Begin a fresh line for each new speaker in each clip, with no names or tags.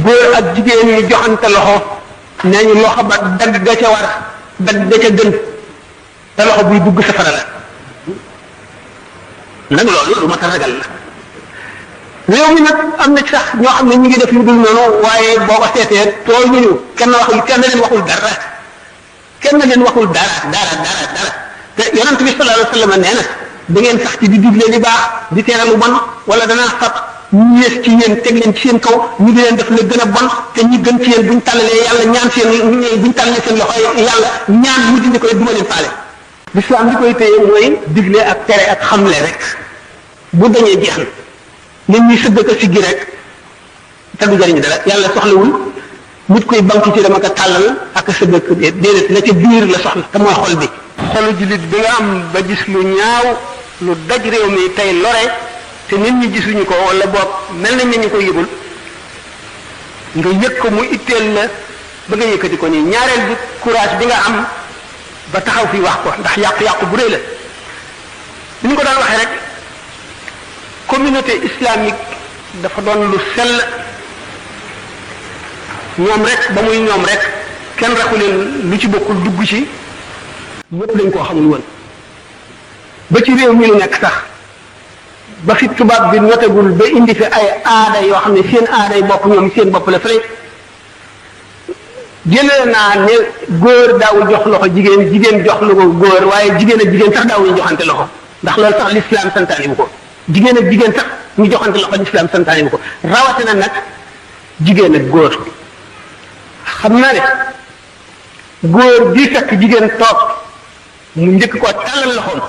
góor ak jigéen ñi joxante loxo nee ñu loxo ba dagg ga ca war dagg ga ca gën te loxo buy dugg safara la nag loolu lu ma ta ragal la réew mi nag am na ci sax ñoo xam ne ñu ngi def lu dul noonu waaye boo ko seetee tool ñu kenn leen waxul dara te yonent bi sallallahu alayhi wa sallam nee na da ngeen sax ci di digle li baax di tere lu bon wala danaa fab ñu yées ci yéen teg leen ci seen kaw ñu di leen def la gën a bon te ñi gën ci yéen buñ tàllalee yàlla ñaan seen buñ tàllalee seen loxo yàlla ñaan mu dindi ko duma leen faale. l'islam li koy téye mooy digle ak tere ak xamle rek bu dañee jeex na nit ñi sëgg ko siggi rek te du jariñ dara yàlla soxlawul nit koy banque ci dama ko tàllal ak sëgg ko déedéet la ca biir la soxla te mooy xol bi. xolu jullit bi nga am ba gis lu ñaaw lu daj réew mi tey lore te nit ñi gisuñu ko wala boog mel nañ ne ñu ko yëgul nga yëg ko mu itteel la ba nga yëkkati ko nii ñaareel bi courage bi nga am ba taxaw fi wax ko ndax yàqu-yàqu bu rëy la ni ñu ko daan waxee rek communauté islamique dafa doon lu sell ñoom rek ba muy ñoom rek kenn raxu leen lu ci bokkul dugg ci ñëpp dañ koo xamul woon ba ci réew mi lu nekk sax ba fi tubaab bi notagul ba indi fi ay aada yoo xam ne seen aada yi bopp ñoom seen bopp la fële jëlee naa ne góor daawul jox loxo jigéen jigéen jox lu ko góor waaye jigéen ak jigéen sax daawuñu joxante loxo ndax loolu sax l'islam santaane bu ko jigéen ak jigéen sax ñu joxante loxo l'islam santaane bu ko rawatina nag jigéen ak góor xam naa ne góor di fekk jigéen toog mu njëkk koo tàllal loxoom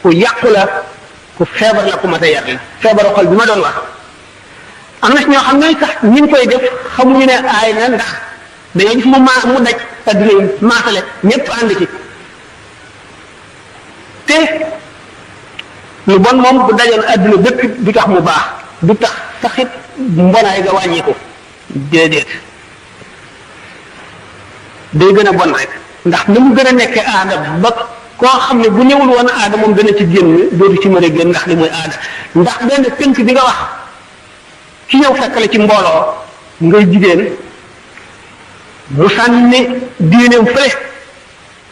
ku yàqu la ku feebar la ku mat a yar la feebaru xol bi ma doon wax am na si ñoo xam ne sax ñi ngi koy def xamuñu ne aay na ndax dañoo gis mu daj adduna yi maasale ñëpp ànd ci te lu bon moom bu dajoon adduna bépp du tax mu baax du tax saxit mbonaay ga wàññi ko déedéet day gën a bon rek ndax ni mu gën a nekkee aada ba koo xam ne bu ñëwul woon aada moom dana ci génn dootu ci mën a génn ndax li mooy aada ndax benn tënk bi nga wax ki ñëw fekk la ci mbooloo ngay jigéen mu sànni diineem fële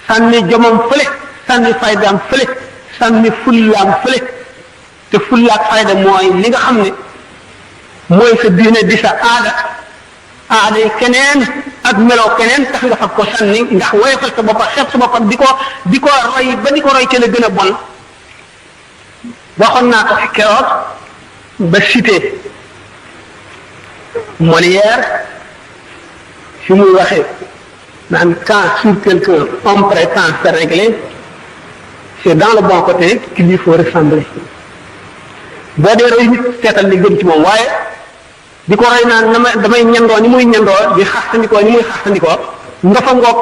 sànni jomam fële sànni faydaam fële sànni fullaam fële te fullaak fayda mooy li nga xam ne mooy sa diine di sa aada aada yi keneen ak meloo keneen tax nga fab ko sànni ndax woyofal sa boppam xeeb sa boppam di ko roy ba di ko roy ca la gën a bon waxoon naa ko fi keroog ba cité Molière fi muy waxee naan quand sur quelqu'un on prétend se régler c'est dans le bon côté qu'il lui faut ressembler boo dee roy nit seetal li gën ci moom waaye di ko roy naan damay ñandoo ni muy ñandoo di xaxtandikoo ni muy xaxtandikoo nga fa ngoog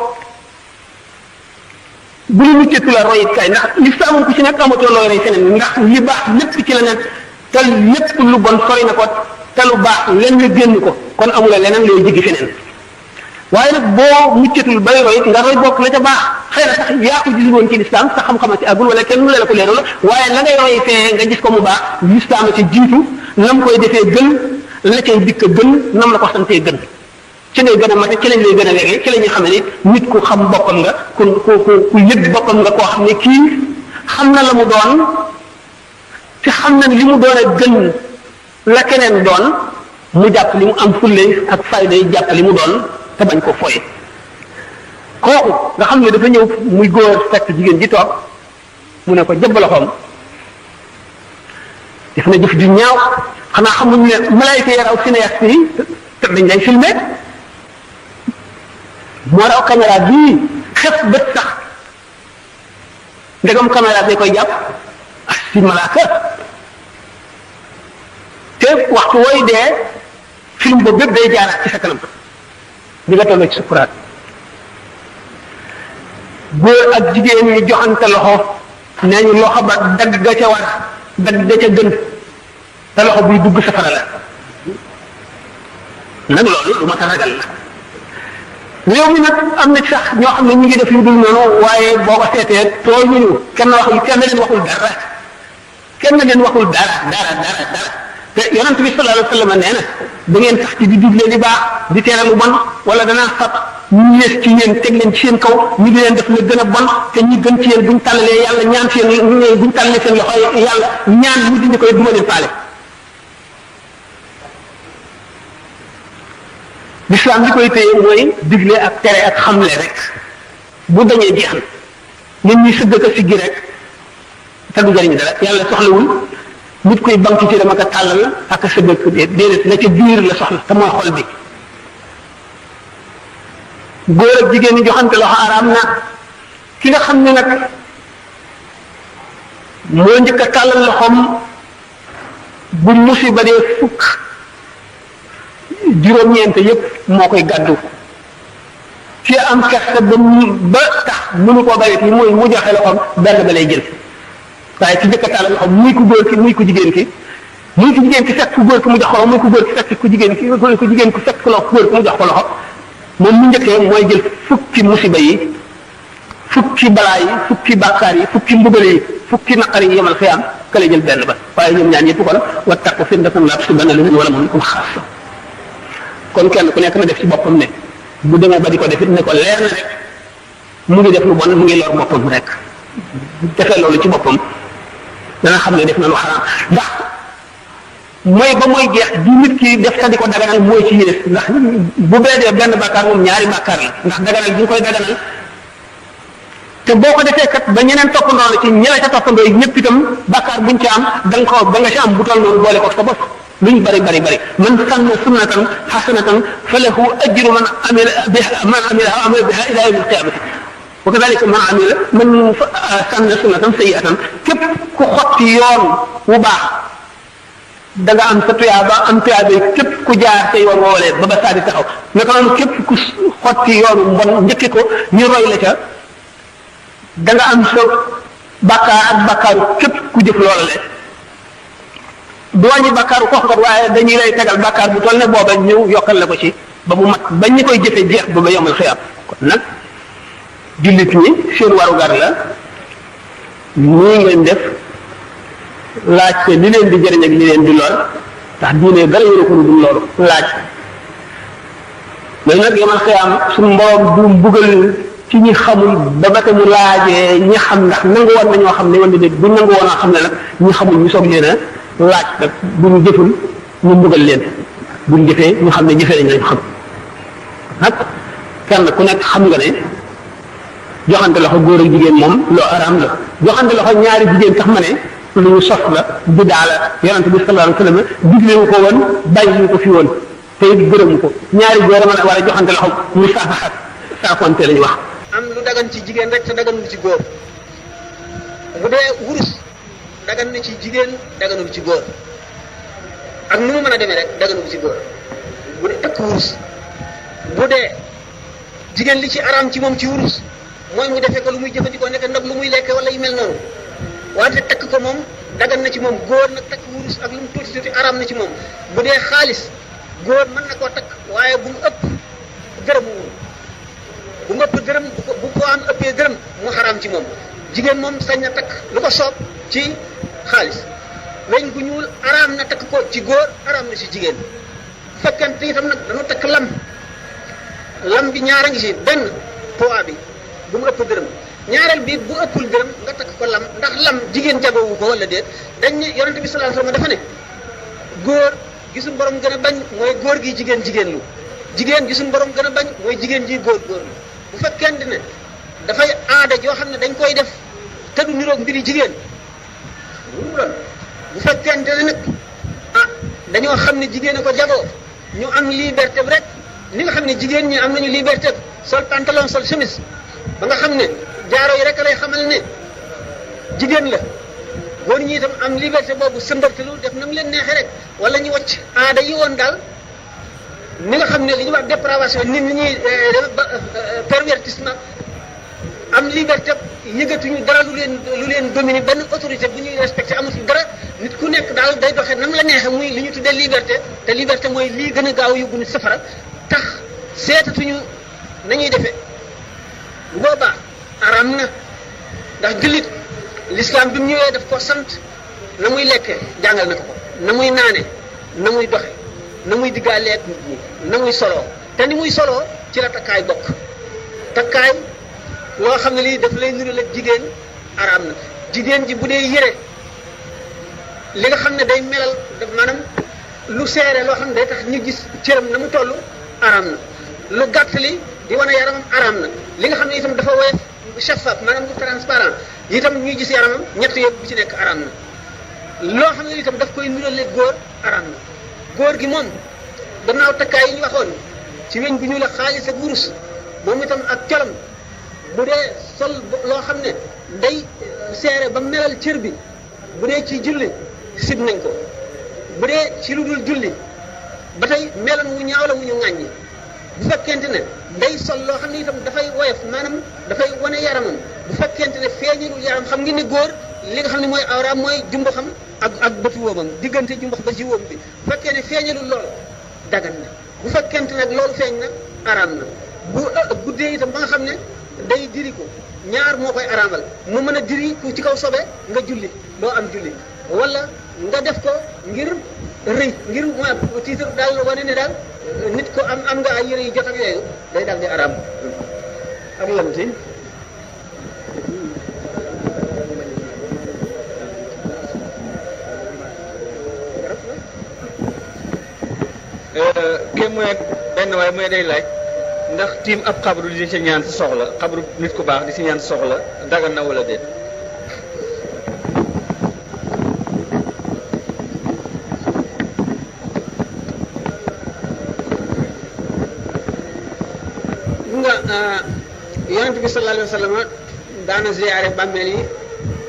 bu lu muccatu la royit kay ndax li sa amoon ku ci nekk amatoo looy roy feneen ndax li baax lépp ci la nekk te lépp lu bon sori na ko te lu baax len nga génn ko kon amula leneen looy jigi feneen waaye nag boo muccatul bay roy nga roy bokk la ca baax xëy na sax yaa ko gisul woon ci lislaam sa xam-xama ci àggul wala kenn mu la ko leeru la waaye la ngay roy fee nga gis ko mu baax lislaam ci jiitu nam koy defee gën la cay dikk gën nam la ko santee gën ci ngay gën a mate ci lañ lay gën a wegee ci la ñuy xam ne nit ku xam boppam nga ku yëg boppam nga koo xam ne kii xam na la mu doon te xam na li mu doon a gën la keneen doon mu jàpp li mu am fulle ak fayda yi jàpp li mu doon te bañ ko foye kooku nga xam ne dafa ñëw muy góor fekk jigéen ji toog mu ne ko jëbb loxoom def na jëf ju ñaaw xanaa xamuñ ne malaayika yi raw cinéaste yi te dañ lay filmé moo raw caméra bii xef bët sax ndegam caméra bi koy jàpp ak si malaaka te waxtu wooy dee film ba bépp day jaaraat ci sa kanam di nga tolloo ci sukuraat góor ak jigéen ñi joxante loxo nee ñu loxo ba dagg ga ca war dagg ga ca gën te loxo buy dugg safara la nag loolu lu ma ta ragal la réew mi nag am na sax ñoo xam ne ñu ngi def yu dul noonu waaye boo ko seetee tool ñu kenn leen waxul dara te yonent bi sallallahu alayhi wasallam nee na da ngeen sax ci di digle li baax di tere lu bon wala danaa fab ñu yées ci yéen teg leen ci seen kaw ñu di leen def la gën a bon te ñi gën ci yéen buñ tàllalee yàlla ñaan seen buñ tàllalee seen loxo yàlla ñaan ñu dindi koy duma leen faale. l'islam li koy téye mooy digle ak tere ak xamle rek bu dañee jeex na nit ñi sëgg ko siggi rek te du jariñ dara yàlla soxlawul nit koy bank ci dama ko tàllal la ak a sëgg ko déedéet la ca biir la soxla te mooy xol bi. góor ak jigéen ñi joxante loxo araam na ki nga xam ne nag moo njëkk a tàllal loxoom bu musiba dee fukk juróom-ñeent yépp moo koy gàddu ki am kersa ba tax mënu koo bàyyi yi mooy mu joxe loxoom benn ba lay jël waaye ki njëkk a tàllal loxoom muy ku góor ki muy ku jigéen ki muy ku jigéen ki fekk ku góor ki mu jox ko loxo muy ku góor ki fekk ku jigéen ki ku jigéen ku fekk ku góor ki mu jox ko loxo moom mu njëkkee mooy jël fukki musiba yi fukki balaa yi fukki bàkkaar yi fukki mbugal yi fukki naqar yi yemal xiyaam ka lay jël benn ba waaye ñoom ñaan yëpp kon wattaqu fitnatan laa tusiibanna llaziina zalamu minkum xaassa kon kenn ku nekk na def ci boppam ne bu demee ba di ko def it ne ko leer na rek mu ngi def lu bon mu ngi lor boppam rek bu defee loolu ci boppam dana xam ne def na lu xaraam ndax mooy ba mooy jeex di nit ki def ta di ko daganal mooy ci yées ndax bu beedee benn bàkkaar moom ñaari bàkkaar la ndax daganal bi nga koy daganal te boo ko defee kat ba ñeneen toppandoo la ci ñela ca toppandoo yi ñëpp itam bàkkaar buñ ci am da nga ko ba nga ci am bu toll noonu boole ko sa bopp luñ bari bari bari man sanna sunnatan hasanatan falahu ajru man amila biha ila yawm al-qiyamati wa kadhalika man sanna sunnatan sayyi'atan képp ku xotti yoon wu baax da nga am sa tuyaaba am tuyaaba képp ku jaar te yoon woolee ba ba saa di taxaw naka noonu képp ku xotti yoonu mbon njëkki ko ñu roy la ca da nga am sa bàkkaar ak bàkkaaru képp ku jëf loola le du wàññi bàkkaaru kooku kat waaye dañuy lay tegal bàkkaar bu toll ne booba ñëw yokkal la ko ci ba mu mat bañ ñi koy jëfee jeex ba ba yomal xiyaam kon nag jullit ñi seen warugar la nii ngeen def laajte li leen di jëriñ ak li leen di lor ndax diine dara yëru ko lu dul loolu laaj mais nag yomal xiyaam suñu mborom du mbugal ci ñi xamul ba ba te mu laajee ñi xam ndax nangu woon na ñoo xam ne wala déet bu nangu woon a xam ne nag ñi xamul ñu soog leen a laaj nag bu ñu jëful ñu mbugal leen bu ñu jëfee ñu xam ne jëfee nañ lañ xam nag kenn ku nekk xam nga ne joxante loxo góor ak jigéen moom loo araam la joxante loxo ñaari jigéen sax ma ne lu ñu sos la bidaa la yonente bi sallallahu alayhi wasallam digle wu ko woon bàyyi ñu ko fi woon te it gërëmu ko ñaari góor a mën a war a joxante loxo mu saafaxat saafonte lañu wax.
am lu dagan ci jigéen rek te daganul ci góor bu dee wurus dagan na ci jigéen daganul ci góor ak nu mu mën a demee rek daganul ci góor bu dee takk wurus bu dee jigéen li ci araam ci moom ci wurus mooy mu defee ko lu muy jëfandikoo nekk ndab lu muy lekk wala yu mel noonu wante takk ko moom dagan na ci moom góor nag takk wurus ak lu mu tuuti tuuti araam na ci moom bu dee xaalis góor mën na koo takk waaye bu mu ëpp gërëm bu mu ëpp dërëm bu ko am ëppee dërëm mu xaraam ci moom jigéen moom sañ na takk lu ko soob ci xaalis weñ gu ñuul araam na takk ko ci góor araam na ci jigéen fekkente itam nag dañu takk lam bi ñaara ngi ci benn poids bi bu mu ëpp dërëm ñaareel bi bu ëppul dërëm nga takk ko lam ndax lam jigéen jagoowu ko wala déet dañ ne yonente bi sallallahu alayhi wasallam dafa ne góor gi suñu borom gën a bañ mooy góor gi jigéen lu jigéen gi suñu borom gën a bañ mooy jigéen ji góor lu bu fekkente ne dafay aada joo xam ne dañ koy def te du niroog mbiri jigéen bu fekkente ne nag dañoo xam ne jigéen a ko jagoo ñu am liberté bi rek ni nga xam ne jigéen ñi am nañu liberté sol pantalon sol chemise ba nga xam ne jaaro yi rek lay xamal ne jigéen la góor ñi itam am liberté boobu sëmbartalu def na mu leen neexee rek wala ñu wacc aada yi woon daal ni nga xam ne li ñuy wax dépravation nit ñi pervertissement am liberté yëgatuñu dara lu leen dominer benn autorité bu ñuy respecté amatu dara nit ku nekk daal day doxee nam la neexee muy li ñu tuddee liberté te liberté mooy lii gën a gaaw yóbbu nit safara tax seetatuñu nañuy defee bu boobaa araam na ndax jullit l'islam bi mu ñëwee daf ko sant na muy lekkee jàngal na ko na muy naane na muy doxe na muy diggaaleeg nit ñi na muy soloo te ni muy soloo ci la takkaay bokk takkaay loo xam ne lii daf lay niru la jigéen araam na jigéen ji bu dee yére li nga xam ne day melal maanaam lu seere loo xam ne day tax ñu gis cëram na mu toll araam na lu gàtt li di wane yaramam araam na li nga xam ne itam dafa woyof shafaf maanaam lu transparent itam ñuy gis yaramam ñett yëpp bu ci nekk araam na loo xam ne itam daf koy nirale góor araam na góor gi moom gannaaw takkaay yi ñu waxoon ci weñ bi ñu la xaalis ak wurus moom itam ak colam bu dee sol loo xam ne day seere ba melal cër bi bu dee ci julli sib nañ ko bu dee ci lu dul julli ba tey melan wu ñaaw la wu ñu ŋàññi bu fekkente ne day sol loo xam ne itam dafay woyof maanaam dafay wane yaramam bu fekkente ne feeñalul yaram xam nga ne góor li nga xam ne mooy awraam mooy jumbo xam ak bëtu woomam diggante jumbox ba ci woom bi bu fekkee ne feeñalul loolu dagan na bu fekkente nag loolu feeñ na araam na bu guddee itam ba nga xam ne day diri ko ñaar moo koy araamal mu mën a diri ku ci kaw sobe nga julli doo am julli wala nga def ko ngir rëy ngir ma titre daal wane ne daal nit ko am nga ay yére yu jot ak yooyu day daal di araam ak lamti
kii mu ne benn waaye mu ne day laaj ndax tiim ab xabru di si ñaan si soxla xabru nit ku baax di si ñaan si soxla dagan na wala déet.
nga yonent bi sallallahu alayhi wa sallam daana ziyaare bàmmeel yi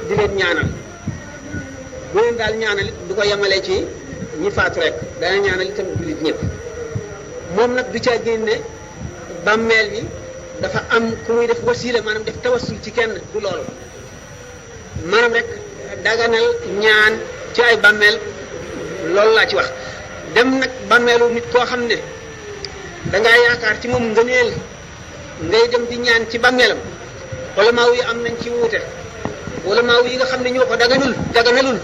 di leen ñaanal bu leen daal ñaanal du ko yemale ci ñi faatu rek dana ñaanal itam jullit ñëpp moom nag du caa génne bàmmeel bi dafa am ku muy def wasiila maanaam def tawassul ci kenn du loolu maanaam rek daganal ñaan ci ay bàmmeel loolu laa ci wax dem nag bàmmeelu nit koo xam ne dangaa yaakaar ci moom ngëneel ngay dem di ñaan ci bàmmeelam wala maaw yi am nañ ci wuute wala maaw yi nga xam ne ñoo ko daganalul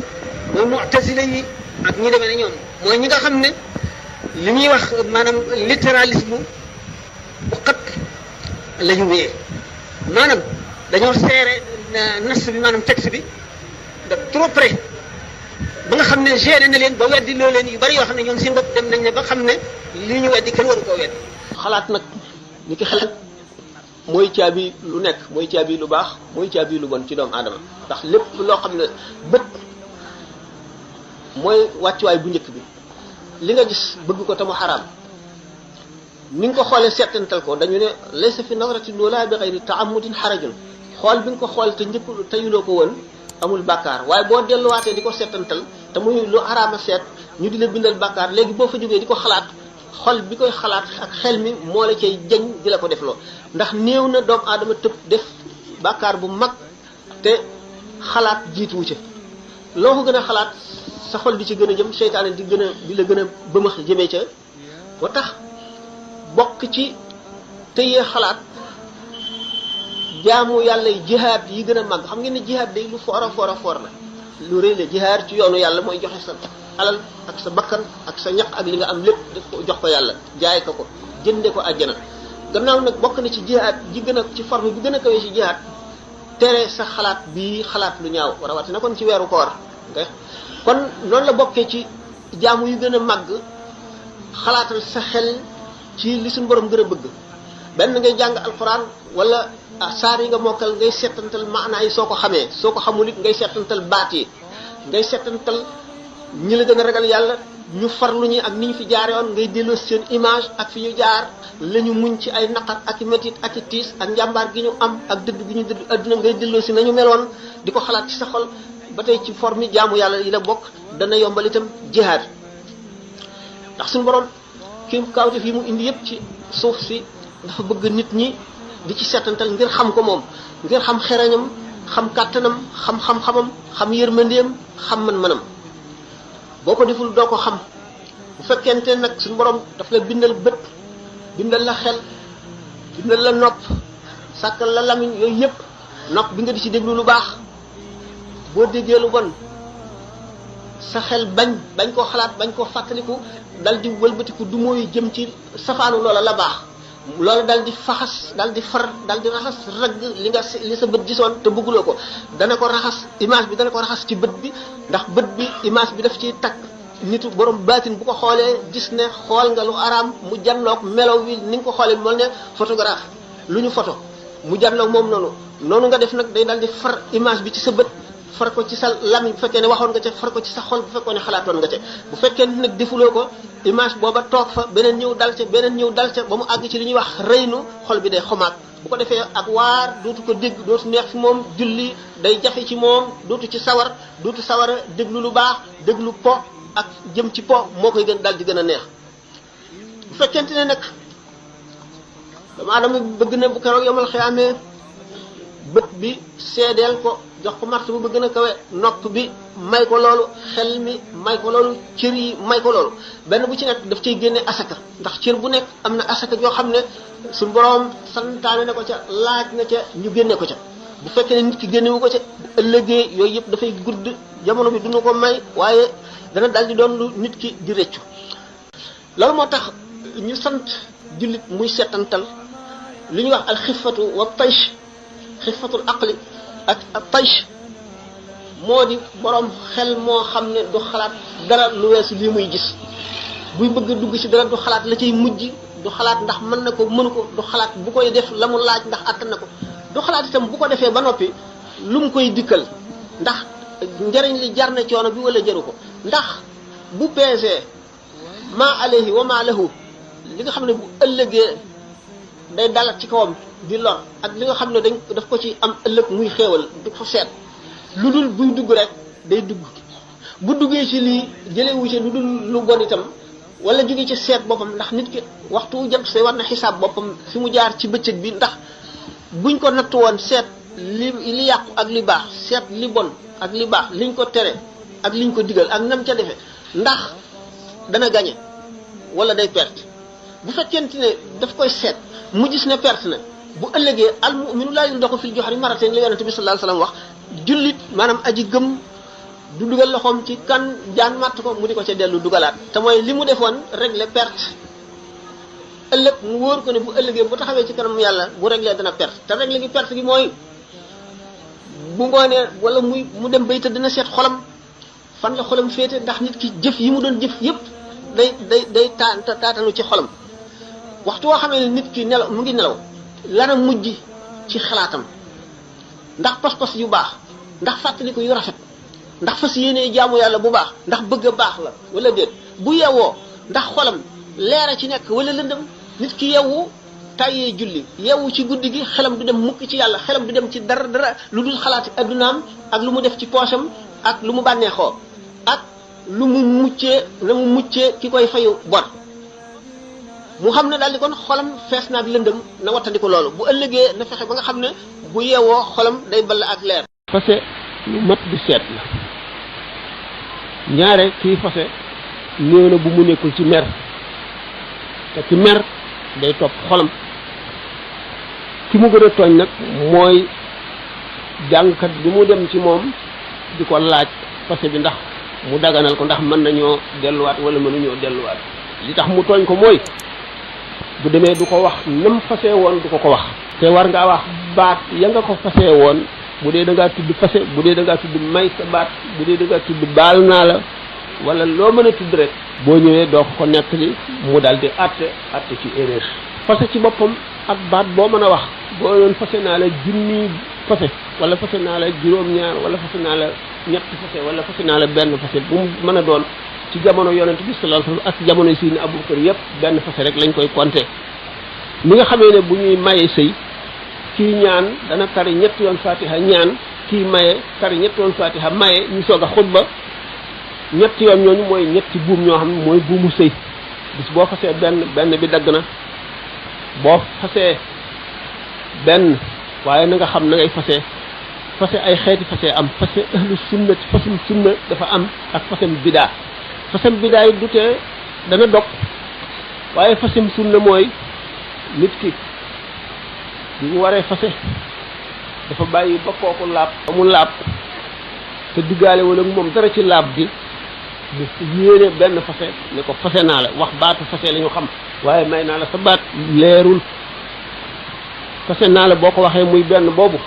mooy mu'tazila yi ak ñi demee ne ñoom mooy ñi nga xam ne li ñuy wax maanaam littéralisme bu xat la ñu wéyee maanaam dañoo seere nas bi maanaam texte bi de trop près ba nga xam ne gêné na leen ba weddi loo leen yu bari yoo xam ne ñoom seen bopp dem nañ ne ba xam ne li ñu weddi kenn waru koo weddi xalaat nag ni ki xel mooy caabi lu nekk mooy caabi lu baax mooy caabi lu bon ci doomu aadama ndax lépp loo xam ne bët mooy wàccuwaay bu njëkk bi li nga gis bëgg ko te mu xaraam ni nga ko xoolee settantal ko dañu ne laysa fi nawratin wala bi xayri ta'ammudin xarajun xool bi nga ko xool te njëkk teyuloo ko woon amul bàkkaar waaye boo delluwaatee di ko settantal te muy lu xaraama seet ñu di la bindal bàkkaar léegi boo fa jógee di ko xalaat xol bi koy xalaat ak xel mi moo la cay jañ di la ko defloo ndax néew na doomu aadama tëb def bàkkaar bu mag te xalaat jiituwu ca loo ko gën a xalaat sa xol di ci gën a jëm seytaane di la gën a bëmax jëmee ca ba tax bokk ci tëyee xalaat jaamu yàlla jihaad yi gën a mag xam ngeen ne jihaad day lu foor a foor la lu rëy la jihaad ci yoonu yàlla mooy joxe sa alal ak sa bakkan ak sa ñaq ak li nga am lépp def ko jox ko yàlla jaay ko jënde ko àjjana gannaaw nag bokk na ci jihaad ji gën a ci forme bi gën a kawee ci jihaad tere sa xalaat bii xalaat lu ñaaw rawatina kon ci weeru koor kon noonu la bokkee ci jaamu yu gën a màgg xalaatal sa xel ci li suñu borom gën a bëgg benn ngay jàng alquran wala saar yi nga mokkal ngay settantal maanaa yi soo ko xamee soo ko xamul it ngay settantal baat yi ngay settantal ñi la gën a ragal yàlla ñu farlu ñi ak ni ñu fi jaare woon ngay delloo seen image ak fi ñu jaar la ñu muñ ci ay naqar ak i métit ak i tiis ak njàmbaar gi ñu am ak dëdd gi ñu dëdd adduna ngay delloo si nañu meloon di ko xalaat ci sa xol ba tey ci forme jaamu yàlla yi la bokk dana yombal itam jihaad ndax suñu borom ki kawte fii mu indi yëpp ci suuf si dafa bëgg nit ñi di ci settantal ngir xam ko moom ngir xam xereñam xam kàttanam xam xam-xamam xam yërmandeem xam man-manam boo ko deful doo ko xam bu fekkente nag suñu borom daf la bindal bët bindal la xel bindal la nopp sàkkal la lamiñ yooyu yëpp nopp bi nga di ci déglu lu baax boo déggee lu bon sa xel bañ koo xalaat bañ koo fàttaliku dal di wëlbatiku du mooy jëm ci safaanu loola la baax loolu dal di faxas dal di far dal di raxas ragg li sa bët gisoon te bëgguloo ko dana ko raxas image bi dana ko raxas ci bët bi ndax bët bi image bi daf ciy takk nitu borom baatin bu ko xoolee gis ne xool nga lu araam mu janloog melaw wi ni nga ko xoolee mel ne photographe lu ñu photo mu janloog moom noonu nga def nag day dal di far image bi ci sa bët far ko ci sa lamiñ bu fekkee ne waxoon nga ca far ko ci sa xol bu fekkee ne xalaatoon nga ca bu fekkee ne nag defuloo ko image booba toog fa beneen ñëw dal ca ba mu àgg ci li ñuy wax rëynu xol bi day xomaat bu ko defee ak waar dootu ko dégg dootu neex fi moom julli day jafe ci moom dootu ci sawar dootu sawar a déglu lu baax déglu po ak jëm ci po moo koy gën dal di gën a neex bu fekkente ne nag dama adama bëgg na bu keroog yomal xiyaamee bët bi seedeel ko jox ko martaba bu gën a kawe nopp bi may ko loolu xel mi may ko loolu cër yi may ko loolu benn bu ci nekk daf cay génne asaka ndax cër bu nekk am na asaka yoo xam ne suñu boroom santaane na ko ca laaj na ca ñu génne ko ca bu fekkee ne nit ki génnewu ko ca bu ëllëgee yooyu yëpp dafay gudd jamono bi duñu ko may waaye dana dal di doon lu nit ki di rëccu loolu moo tax ñu sant jullit muy settantal li ñuy wax al xifatu wa taysh xifatul aqli ak taysh moo di borom xel moo xam ne du xalaat dara lu weesu lii muy gis buy bëgg a dugg ci dara du xalaat la cay mujj du xalaat ndax mën na ko mënu ko du xalaat bu koy def la mu laaj ndax attan na ko du xalaat itam bu ko defee ba noppi lu mu koy dikkal ndax njëriñ li jar na coono bi wala jaru ko ndax bu peesee maa alayhi wa maa lahu li nga xam ne bu ëllëgee day dalat ci kawam di lor ak li nga xam ne daf ko ci am ëllëg muy xéewal du ko seet lu dul buy dugg rek day dugg bu duggee ci lii jëlewu ci lu dul lu bon itam wala jóge ci seet boppam ndax nit ki waxtu jant say war na xisaab boppam fi mu jaar ci bëccëg bi ndax buñ ko nattu woon seet li yàqu ak li baax seet li bon ak li baax liñ ko tere ak liñ ko digal ak nam ca defe ndax dana gañe wala day perte bu fekkente ne daf koy seet mu gis ne perte na bu ëllëgee al mu'minu laa yundaxu fil juhri marratayn la yonente bi sallallahu alayhi wasallam wax jullit maanaam aji gëm du dugal loxoom ci kan jaan matt ko mu di ko ca dellu dugalaat te mooy li mu defoon régler perte ëllëg mu wóor ko ne bu ëllëgee bu taxawee ci kanam yàlla bu régler dana perte te régler gi perte gi mooy bu ngoonee wala mu dem bay tëdd dina seet xolam fan la xolam féete ndax nit ki jëf yi mu doon jëf yépp day taatanu ci xolam waxtu woo xamee ne nit ki nelaw mu ngi nelaw lana mujj ci xalaatam ndax pas-pas yu baax ndax fàttaliku yu rafet ndax fas yéenee jaamu yàlla bu baax ndax bëgg a baax la wala déet bu yewwoo ndax xolam leera ci nekk wala lëndëm nit ki yewwu tàyyee julli yewwu ci guddi gi xelam du dem mukk ci yàlla xelam du dem ci dara lu dul xalaati addunaam ak lu mu def ci poosam ak lu mu bànneexoo ak lu mu muccee ki koy fayu bor mu xam ne daal di kon xolam fees naag lëndëm na wattandiko loolu bu ëllëgee na fexe ba nga xam ne bu yeewoo xolam day ball ak leer fase lu mat di seet la ñaare kii fase néew na bu mu nekkul ci mer te ki mer day topp xolam ki mu gën a tooñ nag mooy jàngkat bi mu dem ci moom di ko laaj fase bi ndax mu daganal ko ndax mën nañoo delluwaat wala mënuñoo delluwaat li tax mu tooñ ko mooy bu demee du ko wax nam fase woon du ko wax te war ngaa wax baat ya nga ko fase woon bu dee da ngaa tudd fase bu dee da ngaa tudd may sa baat bu dee da ngaa tudd baal naa la wala loo mën a tudd rek boo ñëwee doo ko nettali mu daal di àtte ci erreur fase ci boppam ak baat boo mën a wax boo doon fase naa la junni fase wala fase naa la juróom-ñaar wala fase naa la ñetti fase wala fase naa la benn fase bu mu mën a doon ci jamono yonent bi sallallahu alayhi wasallam ak jamono Sayyidina Abubakar yépp benn fase rek lañ koy compter ni nga xamee ne bu ñuy maye sëy kii ñaan dana tari ñetti yoon fatiha ñaan kii maye tari ñetti yoon fatiha maye ñu soog a xutba ñetti yoon ñooñu mooy ñetti buum ñoo xam ne mooy buumu sëy bis boo fasee benn bi dagg na boo fasee benn waaye na nga xam na ngay fase ay xeeti fase am fase ahlu sunna fasum sunna dafa am ak fasem bidaa fasem bidaa yi du tee dana dog waaye fasem sunna mooy nit ki bi mu waree fase dafa bàyyi ba kooku laab ba mu laab te diggaale wala moom dara ci laab gi
mu yéene benn fase ne ko fase naa la wax baatu fase la ñu xam waaye may naa la sa baat leerul fase naa la boo ko waxee muy benn boobu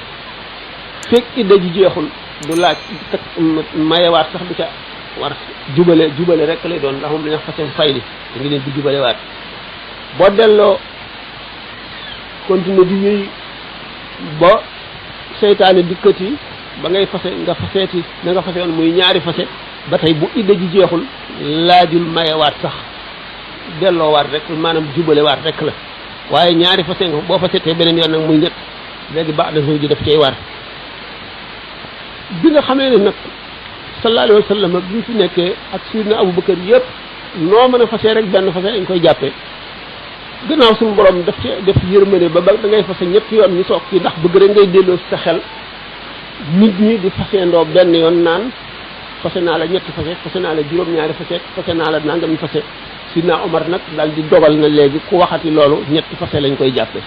fekk idda ji jeexul du laaj mayewaat sax du ca war jubale rek lay doon ndax moom dañuy wax fase fay li da ngi leen di jubale waat boo delloo continuer di wéy ba seytaane dikkati ba ngay fase nga faseeti na nga fase woon muy ñaari fase ba tey bu idda ji jeexul laajul mayewaat sax delloowaat rek maanaam jubalewaat rek la waaye ñaari fase nga boo fasetee beneen yoon nag muy ñett léegi baax na soo ji daf cay war bi nga xamee ne nag sallallahu alayhi wa sallam bi ñu fi nekkee ak Sayyidina Abubakar yëpp noo mën a fase rek benn fase dañ koy jàppee gannaaw suñu borom daf ci def yërmande ba da ngay fase ñetti yoon ñu soog ci ndax bëgg rek ngay delloo sa xel nit ñi di faseendoo benn yoon naan fase naa la ñetti fase naa la juróom-ñaari fase naa la nangam fase Sidna Omar nag daal di dogal na léegi ku waxati loolu ñetti fase lañ koy jàppe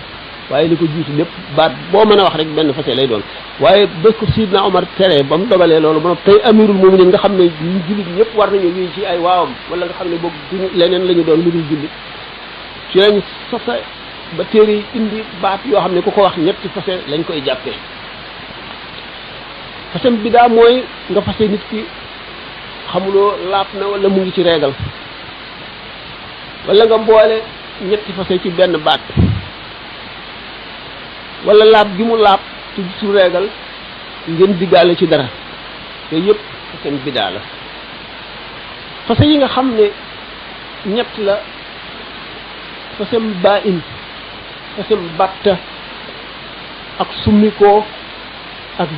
waaye li ko jiitu lépp baat boo mën a wax rek benn fase lay doon waaye bés ko Sidna Omar tere ba mu dogalee loolu ba tey amirul mu'minin nga xam ne ñu jullit ñëpp war nañu wéy ci ay waawam wala nga xam ne boog duñu leneen la ñu doon lu dul jullit ci lañ sosa ba téere yi indi baat yoo xam ne ku ko wax ñetti fase lañ koy jàppee fasem bi daa mooy nga fase nit ki xamuloo laap na wala mu ngi ci reegal wala nga boole ñetti fase ci benn baat wala laab gi mu laab ci su reegal ngeen diggaale ci dara te yëpp fasem bidaa la fase yi nga xam ne ñett la fasem baa in fasem batta ak summikoo ak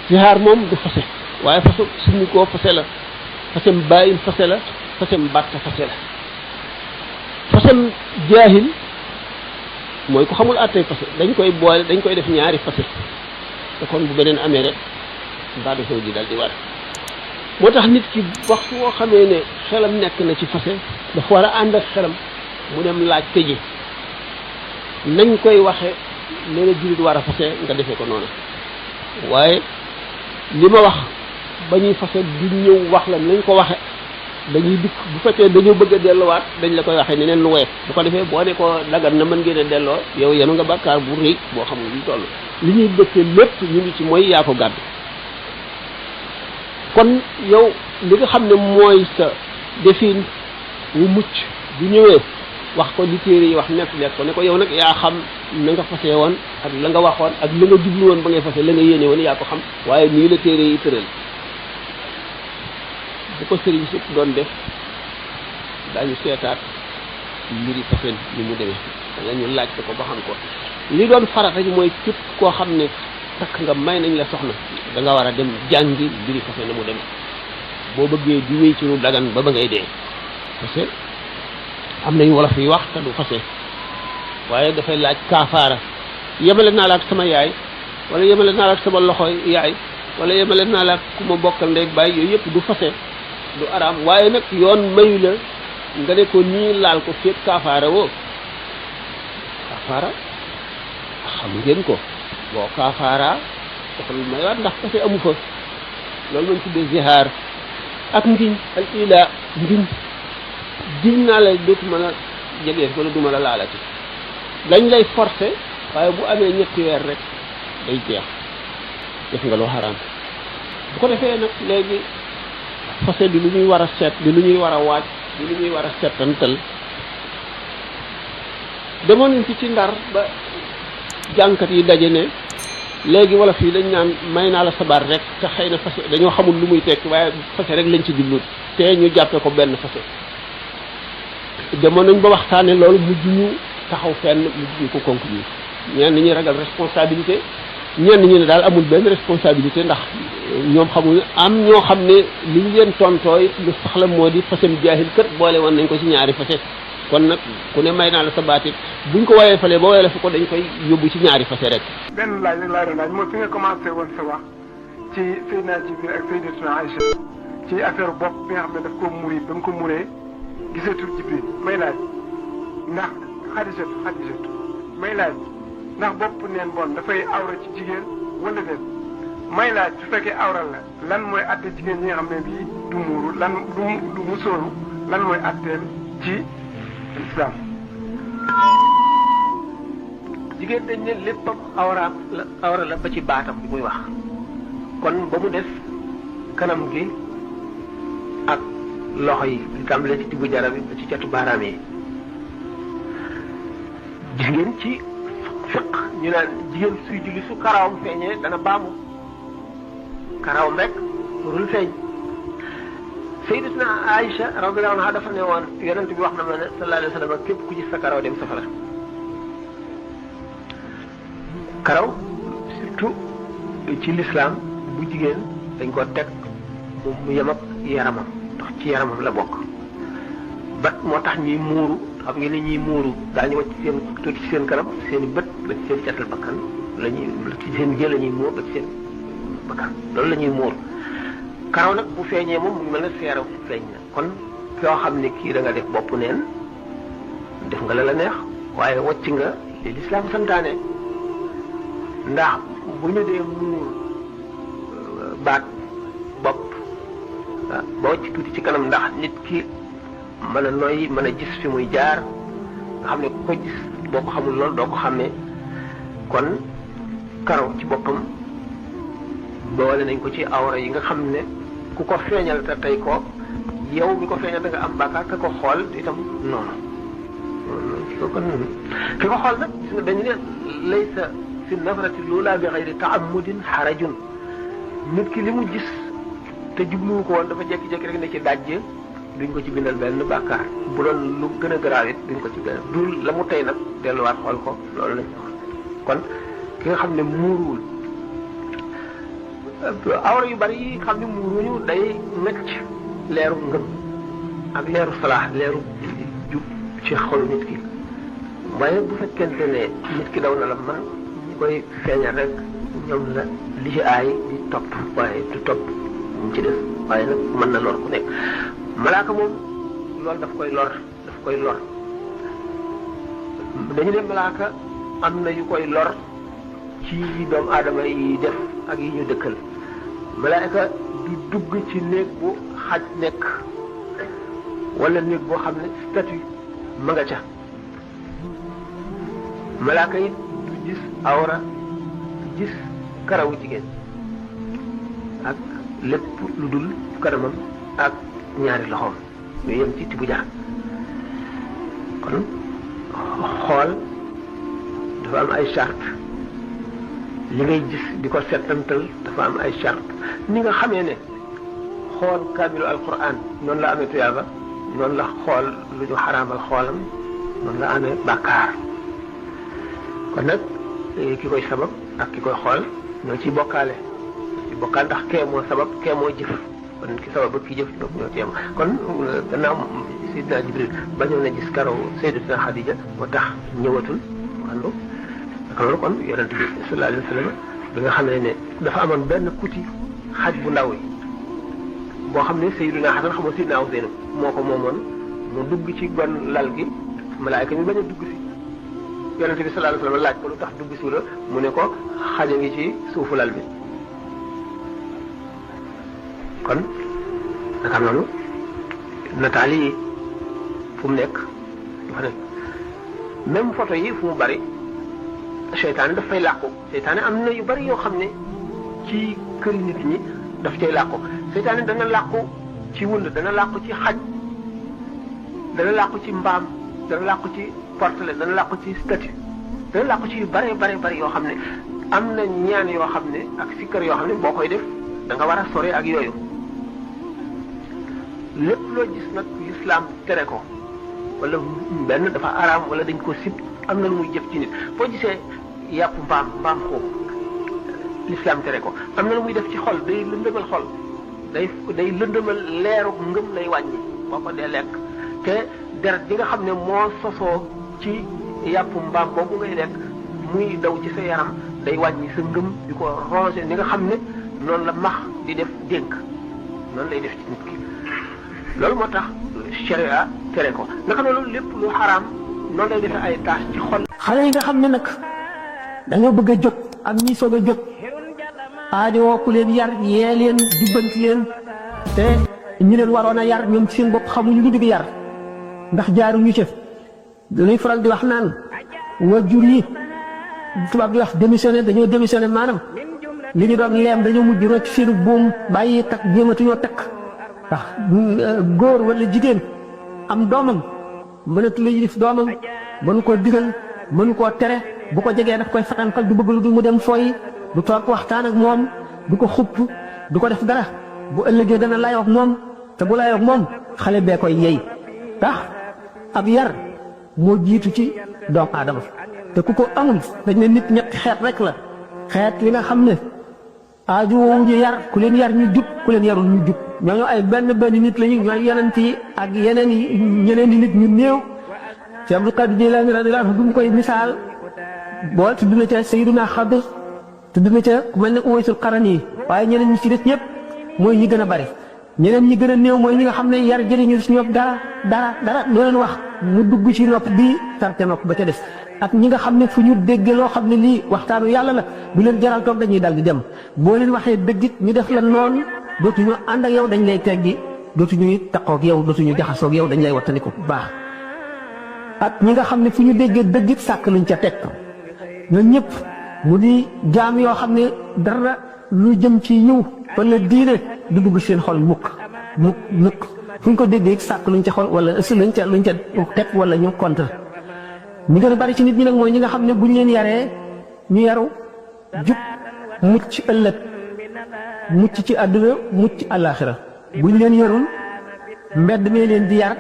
zihaar moom du fase waaye fase summikoo fase la fasem baa in fase la fasem batta fase la fasem jaahil mooy ku xamul àttee fase dañ koy boole dañ koy def ñaari fase te kon bu beneen amee rek baada sow ji dal di war moo tax nit ki waxtu woo xamee ne xelam nekk na ci fase dafa war a ànd ak xelam mu dem laaj te ji nañ koy waxe ne la jullit war a fase nga defee ko noonu waaye li ma wax ba ñuy fase du ñëw wax la nañ ko waxe dañuy dikk bu fekkee dañoo bëgg a delluwaat dañ la koy waxee neneen lu woyof bu ko defee boo ne ko dagan na mën ngeen a delloo yow yenu nga bàkkaar bu rëy boo xam ne lu toll li ñuy dëkkee lépp ñu ngi ci mooy yaa ko gàddu kon yow li nga xam ne mooy sa defin wu mucc bu ñëwee wax ko li téere yi wax nekk ko ne ko yow nag yaa xam na nga fase woon ak la nga waxoon ak la nga jublu woon ba ngay fase la nga yéene woon yaa ko xam waaye nii la téere yi tëral bu ko sëriñ si doon def daañu seetaat mbiri fasen ni mu demee wala ñu laaj ko ba xam ko li doon farata ji mooy képp koo xam ne takk nga may nañ la soxna da nga war a dem jàngi mbiri fasen na mu demee boo bëggee di wéy ci lu dagan ba ngay dee parce que am nañu wolof yi wax te du fase waaye dafay laaj kaafaara yemale naa la ak sama yaay wala yemale naa la ak sama loxo yaay wala yemale naa la ak ku ma bokkal ndey baay yooyu yëpp du fase du araam waaye nag yoon mayu la nga ne ko nii laal ko fépp kaafaara woo kaafaara xam ngeen ko boo kaafaara dafa lu maywaat ndax fase amu fa loolu lañ tuddee zihaar ak ngiñ al ila ngiñ giñ naa la dootuma la jege wala duma la laalati dañ lay forcer waaye bu amee ñetti weer rek day jeex def nga lu xaraam bu ko defee nag léegi fase di lu ñuy war a seet di lu ñuy war a waaj di lu ñuy war a seetantal demoon nañ fi ci Ndar ba jànkat yi daje ne léegi wala fii dañ naan may naa la sabar rek te xëy na fase dañoo xamul lu muy tekki waaye fase rek lañ ci jublu te ñu jàppe ko benn fase demoon nañ ba waxtaane loolu mujj ñu taxaw fenn mujj ñu ko conclure ñenn ñi ragal responsabilité ñenn ñi ne daal amul benn responsabilité ndax ñoom xamuñu am ñoo xam ne li ñu leen tontooy lu saxla moo di fasem jaahil kët boole woon nañ ko ci ñaari fase kon nag ku ne may naa la sa baati buñ ko woyee fale ba woyee la fi ko dañ koy yóbbu ci ñaari fase rek.
benn laaj rek laa doon laaj mooy fi nga commencé woon sa wax ci Seydina Jibril ak Sayyidatuna Aïcha ci affaire bopp bi nga xam ne daf ko muri ba mu ko muree gisatul Jibril may laaj ndax Xadijatu may laaj ndax bopp neen bon dafay awra ci jigéen wala déet may laaj su fekkee awral la lan mooy atte jigéen ñi nga xam ne bii du muuru lan du musóoru lan mooy atteel ci islam.
jigéen dañ ne léppam awra la ba ci baatam bi muy wax kon ba mu def kanam gi ak loxo yi di tàmbalee ci diggu jara bi ba ci catu baaraam yi. gis ngeen ci fiq ñu naan jigéen suy julli su karawam feeñee dana baamu karawam rek warul feeñ. Sayyidatuna Aïcha radiyallahu anha dafa ne woon yonent bi wax na ma ne sallallahu alayhi wa sallam képp ku gis sa karaw dem safara. karaw surtout ci l'islam bu jigéen dañ ko teg mu yem ak yaramam ndax ci yaramam la bokk bat moo tax ñuy muuru xam ngeen ne ñuy muuru daañu wacc seen tuuti ci seen kanam seen bët ba ci seen catal bakkan la ñuy ci seen jël la ñuy muur ba ci seen bakkan loolu la ñuy muur karaw nag bu feeñee moom mu ngi mel ne seeraw feeñ na kon koo xam ne kii da nga def bopp neen def nga la neex waaye wacc nga li l'islam santaane ndax bu ñu dee muur baat bopp ba wacc tuuti ci kanam ndax nit ki mën a noyyi mën a gis fi muy jaar nga xam ne ku ko gis boo ko xamul loolu doo ko xàmmee kon karaw ci boppam boole nañ ko ci awra yi nga xam ne ku ko feeñal te tey ko yow mi ko feeñal da nga am bàkkaar ka ko xool itam noonu ki ko xool nag gis nga dañu ne laysa fi nafrati lula bi xayri taamudin xarajun nit ki li mu gis te jubluwu ko woon dafa jekki-jekki rek ne ci dajje duñ ko ci bindal benn bàkkaar bu doon lu gën a garaaw it duñ ko ci benn dul la mu tey nag delluwaat xool ko loolu lañ kon ki nga xam ne muuruwul awra yu bari yi xam ne muuruñu day mecc leeru ngëm ak leeru salaax leeru jub ci xolu nit ki waaye bu fekkente ne nit ki daw na la man ñi koy feeñal rek ñoom la li ci aay di topp waaye du topp mu ci def waaye nag mën na lor ku nekk malaaka moom loolu daf koy lor dañu ne malaaka am na yu koy lor ci doomu aadama yi def ak yi ñu dëkkal malaaka du dugg ci néeg bu xaj nekk wala néeg boo xam ne statut ma nga ca malaaka yi du gis awra du gis karawu jigéen ak lépp lu dul kanamam ak ñaari loxoom yooyu yem ci tibu jaar kon xool dafa am ay charte li ngay gis di ko settantal dafa am ay charte ni nga xamee ne xool kaamilu alquran noonu la amee tuyaaba noonu la xool lu ñu xaraamal xoolam noonu la amee bàkkaar kon nag ki koy sabab ak ki koy xool ñoo ciy bokkaale ndax kee moo sabab kee moo jëf kon ki sabab ak ki jëf ñoo ci yem kon gannaaw Seydina Jibril bañoon na gis karaw Sayyidatuna Xadija moo tax ñëwatul andu naka loolu kon yonent bi sallallahu alayhi wa sallam bi nga xam ne dafa amoon benn kuti xaj bu ndaw yi boo xam ne Seydina Xasan xamoo Seydina Useynu moo ko moomoon mu dugg ci gon lal gi malaayka mi bañ a dugg si yonent bi sallallahu alayhi wa sallam laaj ko lu tax dugg si la mu ne ko xaja ngi ci suufu lal bi kon naka noonu nataal yi fu mu nekk dafa nekk même photo yi fu mu bari seytaane daf fay làqu seytaane am na yu bari yoo xam ne ci kër nit ñi daf cay làqu seytaane dana làqu ci wund dana làqu ci xaj dana làqu ci mbaam dana làqu ci portele dana làqu ci statue dana làqu ci yu bari yoo xam ne am na ñaan yoo xam ne ak sikkar yoo xam ne boo koy def da nga war a sore ak yooyu lépp loo gis nag l'islam tere ko wala benn dafa araam wala dañ ko sib am na lu muy jëf ci nit boo gisee yàpp mbaam xoox l'islam tere ko am na lu muy def ci xol day lëndëmal xol day lëndëmal leeru ngëm lay wàññi boo ko dee lekk te deret bi nga xam ne moo sosoo ci yàpp mbaam boobu ngay lekk muy daw ci sa yaram day wàññi sa ngëm di ko rongé ni nga xam ne noonu la max di def dénk noonu lay def ci nit ki loolu moo tax sharia tere ko naka noonu lépp lu xaraam noonu lay defee ay tâche ci xol.
xale yi nga xam ne nag dañoo bëgg a jóg ak ñi soog a jóg
aajowoo ku leen yar yee leen jubbanti leen te ñi leen waroon a yar ñoom seen bopp xamuñu lu dugg yar ndax jaaruñu ca dañuy faral di wax naan waajur yi tubaab di wax démissionné dañoo démissionné maanaam li ñu doon leem dañoo mujj rocc seenu buum bàyyi takk jéematuñoo takk ndax góor wala jigéen am doomam mënatu la yilif doomam mënu koo digal mënu koo tere bu ko jegee daf koy fatanqal du bëgg lu dul mu dem fooyi du toog waxtaan ak moom du ko xupp du ko def dara bu ëllëgee dana layoog moom te bu layoog moom xale bee koy yey tax ab yar moo jiitu ci doomu aadama te ku ko amul dañ ne nit ñetti xeet rek la xeet yi nga xam ne aaju ñu yar ku leen yar ñu jub ku leen yarul ñu jub ñooñu ay benn nit lañu ñooy yonent yi ak yeneen yi ñeneen yi nit ñu néew ci Abdul Qadir Jilaani radiyallaahu anhu bu mu koy misaal boo tudd na ca Sayyiduna Xadir tudd na ca ku mel ne Uwaysul Qarani yi waaye ñeneen ñi ci des ñëpp mooy ñi gën a bari ñeneen ñi gën a néew mooy ñi nga xam ne yar jëriñu si ñoom dara doo leen wax mu dugg ci nopp bii tarte nopp ba ca des ak ñi nga xam ne fu ñu dégg loo xam ne lii waxtaanu yàlla la du leen jaral toog dañuy dal di dem boo leen waxee dëggit ñu def la noonu dootuñu ànd ak yow dañ lay teggi dootuñu taqoog yow dootuñu jaxasoog yow dañ lay wattandiku bu baax ak ñi nga xam ne fu ñu déggee dëggit sàkk luñ ca teg ñooñu ñëpp mu di jaam yoo xam ne dara lu jëm ci ñëw wala diine du dugg seen xol mukk fu ñu ko déggee sàkk luñ ca xol wala luñ ca teg wala ñu contre ñi gën a bari ci nit ñi nag mooy ñi nga xam ne buñ leen yaree ñu yaru jub mucc ëllëg mucc ci àdduna mucc àllaaxira buñ leen yarul mbedd mee leen di yar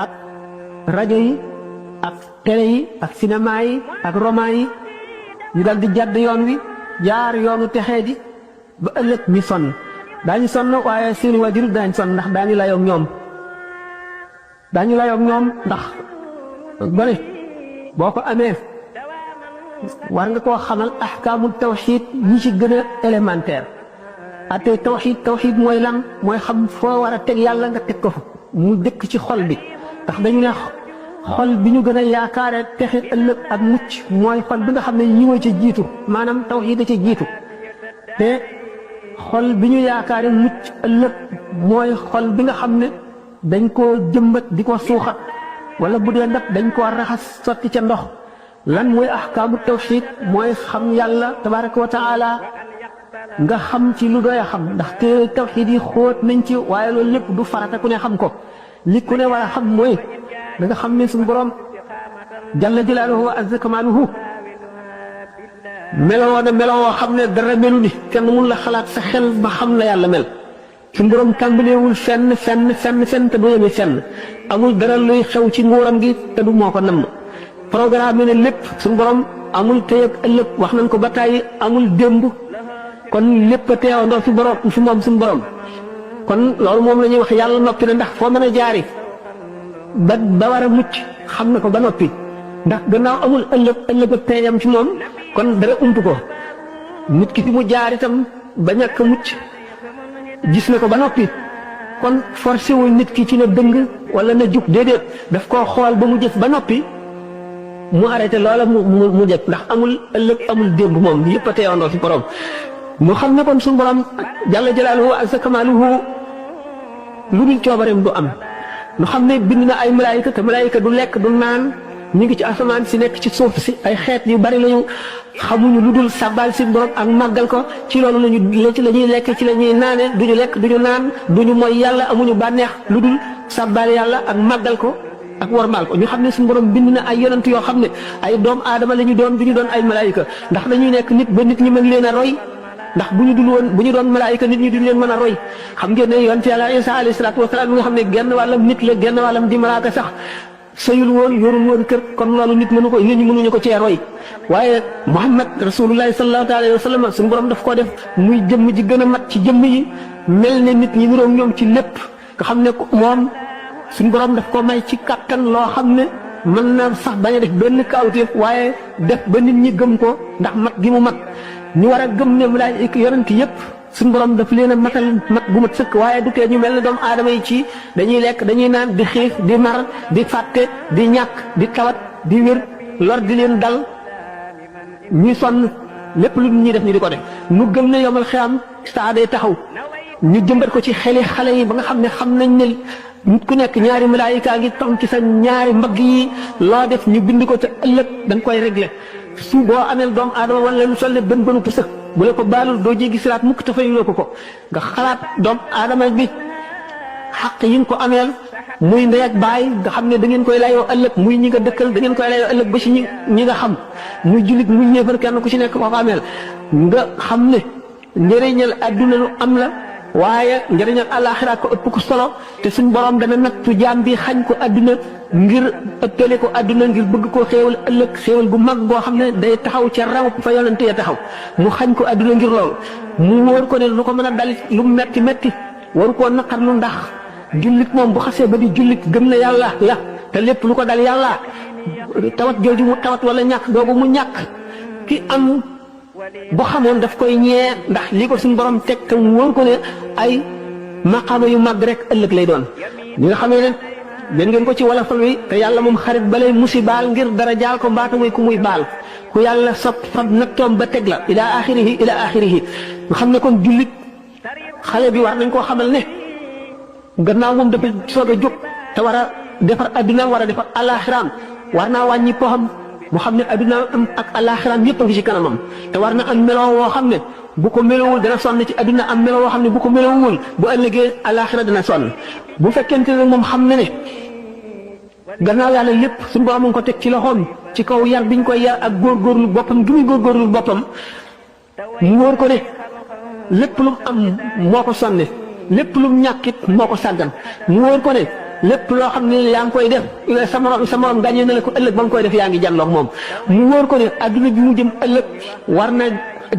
ak rajo yi ak télé yi ak cinéma yi ak roman yi ñu dal di jàdd yoon wi jaar yoonu texee di ba ëllëg ñu sonn daañu sonn waaye seen waajur daañu sonn ndax daañu layoog ñoom ndax gone boo ko amee war nga koo xamal ahkaamul tawxiid yi ci gën a élémentaire ate tawxiid mooy lan mooy xam foo war a teg yàlla nga teg ko fa mu dëkk ci xol bi ndax dañu ne xol bi ñu gën a yaakaare texe ëllëg ak mucc mooy xol bi nga xam ne ñi wa ca jiitu maanaam tawxiid a ca jiitu te xol bi ñu yaakaare mucc ëllëg mooy xol bi nga xam ne dañ koo jëmbat di ko suuxat wala bu dee ndab dañ koo raxas sotti ca ndox lan mooy ahkaamu tawxiid mooy xam yàlla tabaraka wa taala nga xam ci lu doy a xam ndax te tawxiid yi xóot nañ ci waaye loolu lépp du farata ku ne xam ko li ku ne war a xam mooy da nga xam ne suñu borom jalla jalaaluhu wa azza kamaaluhu meloo na meloo xam ne dara melu ni kenn mun la xalaat sa xel ba xam la yàlla mel suñu borom tàmbaleewul fenn te du yemi fenn amul dara luy xew ci nguuram gi te du moo ko namm programme ne lépp suñu borom amul tey ak ëllëg wax nañ ko ba tàyyi amul démb kon lépp a teewandoo fi borom fi moom suñu borom kon loolu moom la ñuy wax yàlla noppi na ndax foo mën a jaari ba war a mucc xam na ko ba noppi ndax gannaaw amul ëllëg ak teeyam ci moom kon dara umtu ko nit ki fi mu jaar itam ba ñàkk mucc gis na ko ba noppi kon forcé wul nit ki ci na dëng wala na jub déedéet daf koo xool ba mu jëf ba noppi mu arrêté loola mu jëf ndax amul ëllëg amul démb moom yëpp a teewandoo fi borom mu xam ne kon suñu borom jalla jalaaluhu ak sa kamaaluhu lu dul coobareem du am nu xam ne bind na ay malaayika te malaayika du lekk du naan ñu ngi ci asamaan si nekk ci suuf si ay xeet yu bari lañu xamuñu lu dul sàbbaal si borom ak màggal ko ci loolu ci la ñuy lekk ci la ñuy naane duñu lekk duñu naan duñu mooy yàlla amuñu bànneex lu dul sàbbaal yàlla ak màggal ko ak warmaal ko ñu xam ne suñu borom bind na ay yonent yoo xam ne ay doom aadama la ñu doon duñu doon ay malaayika ndax dañuy nekk nit ba nit ñi mën leen a roy ndax bu ñu doon malaayika nit ñi duñu leen mën a roy xam ngeen ne yonent yàlla Isa alayhi salaatu wasalaam mi nga xam ne genn wàllam nit la genn wàllam di malaaka sax sëyul woon yorul woon kër kon loolu nit mënu ko nit ñi mënuñu ko cee roy waaye Muhammad rasulullahi sallallahu alayhi wa sallam suñu borom daf koo def muy jëmm ji gën a mat ci jëmm yi mel ne nit ñi niroog ñoom ci lépp nga xam ne moom suñu borom daf ko may ci kattan loo xam ne mën na sax bañ a def benn kawteef waaye def ba nit ñi gëm ko ndax mat gi mu mat ñu war a gëm ne malaayika yonent yépp suñu borom daf leen a matal mat gu mat sëkk waaye du tee ñu mel ne doomu aadama yi ci dañuy lekk dañuy naan di xiif di mar di fàtte di ñàkk di tawat di wér lor di leen dal ñuy sonn lépp lu ñuy def ñu di ko def nu gëm ne yomal xiyam saa day taxaw ñu jëmbat ko ci xeli xale yi ba nga xam ne xam nañ ne nit ku nekk ñaari malaayika ngi tam ci sa ñaari mbagg yi loo def ñu bind ko te ëllëg da nga koy régler su boo ameel doomu aadama wala lu toll bën bënu ko sëg bu la ko baalul doo jéggi siraat mukk te fayuloo ko nga xalaat doomu aadama bi xaq yi nga ko ameel muy ndey ak baay nga xam ne da ngeen koy layoo ëllëg muy ñi nga dëkkal da ngeen koy layoo ëllëg ba ci ñi nga xam muy jullit muy ñéefar kenn ku ci nekk koo ko ameel nga xam ne njëriñal adduna lu am la waaye njëriñal àllaaxira ko ëpp ko solo te suñ borom dana nattu jaam bi xañ ko adduna ngir ëppale ko adduna ngir bëgg koo xéewal ëllëg xéewal gu mag boo xam ne day taxaw ca raw fa yonente ya taxaw mu xañ ko adduna ngir loolu mu wóor ko ne lu ko mën a dal lu metti metti waru koo naqar lu ndax jullit moom bu xasee ba di jullit gëm na yàlla la te lépp lu ko dal yàlla tawat jooju mu tawat wala ñàkk googu mu ñàkk ki am boo xamoon daf koy ñee ndax lii ko suñu borom teg te mu wóor ko ne ay maqaama yu mag rek ëllëg lay doon ñi nga xamee ne den ngeen ko ci wala fal wi te yàlla moom xarit balay musibaal ngir dara jaal ko mbaata muy ku muy baal ku yàlla sob fab nattoom ba teg la ila axirihi nga xam ne kon jullit xale bi war nañ koo xamal ne gannaaw moom dafa soog a jóg te war a defar adduna war a defar alaxiraam war naa wàññi poxam mu xam ne adduna am ak alaxiraam yëpp a ngi ci kanamam te war na am meloo woo xam ne bu ko melowul dana sonn ci adduna am meloo woo xam ne bu ko melowul bu ëllëgee alaxira dana sonn bu fekkente ne moom xam na ne gannaaw yàlla lépp suñu borom mu ngi ko teg ci loxoom ci kaw yar biñ koy yar ak góorgóorlu boppam gi muy góorgóorlu boppam mu wóor ko ne lépp lu am moo ko sonne lépp lu mu ñàkkit moo ko sàggan mu wóor ko ne lépp loo xam ne yaa ngi koy def sa morom gàññee na la ko ëllëg ba nga koy def yaa ngi jàlloog moom mu wóor ko ne adduna bi mu jëm ëllëg war na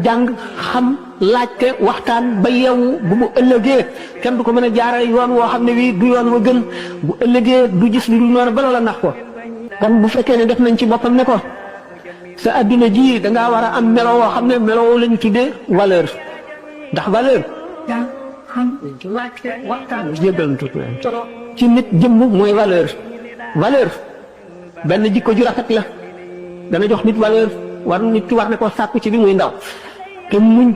jàng xam laajte waxtaan ba yeewu bu mu ëllëgee kenn du ko mën a jaarale yoon woo xam ne wii du yoon wa gën bu ëllëgee du gis lu dul noonu ba loola nax ko kon bu fekkee ne def nañ ci boppam ne ko sa adduna ji dangaa war a am melo woo xam ne melo woo lañu tuddee valeur ndax valeur waxtaan jéggal ci nit jëmm mooy valeur benn jikko ju rafet la dana jox nit valeur nit ki war ne ko sàkku ci bi muy ndaw te muñ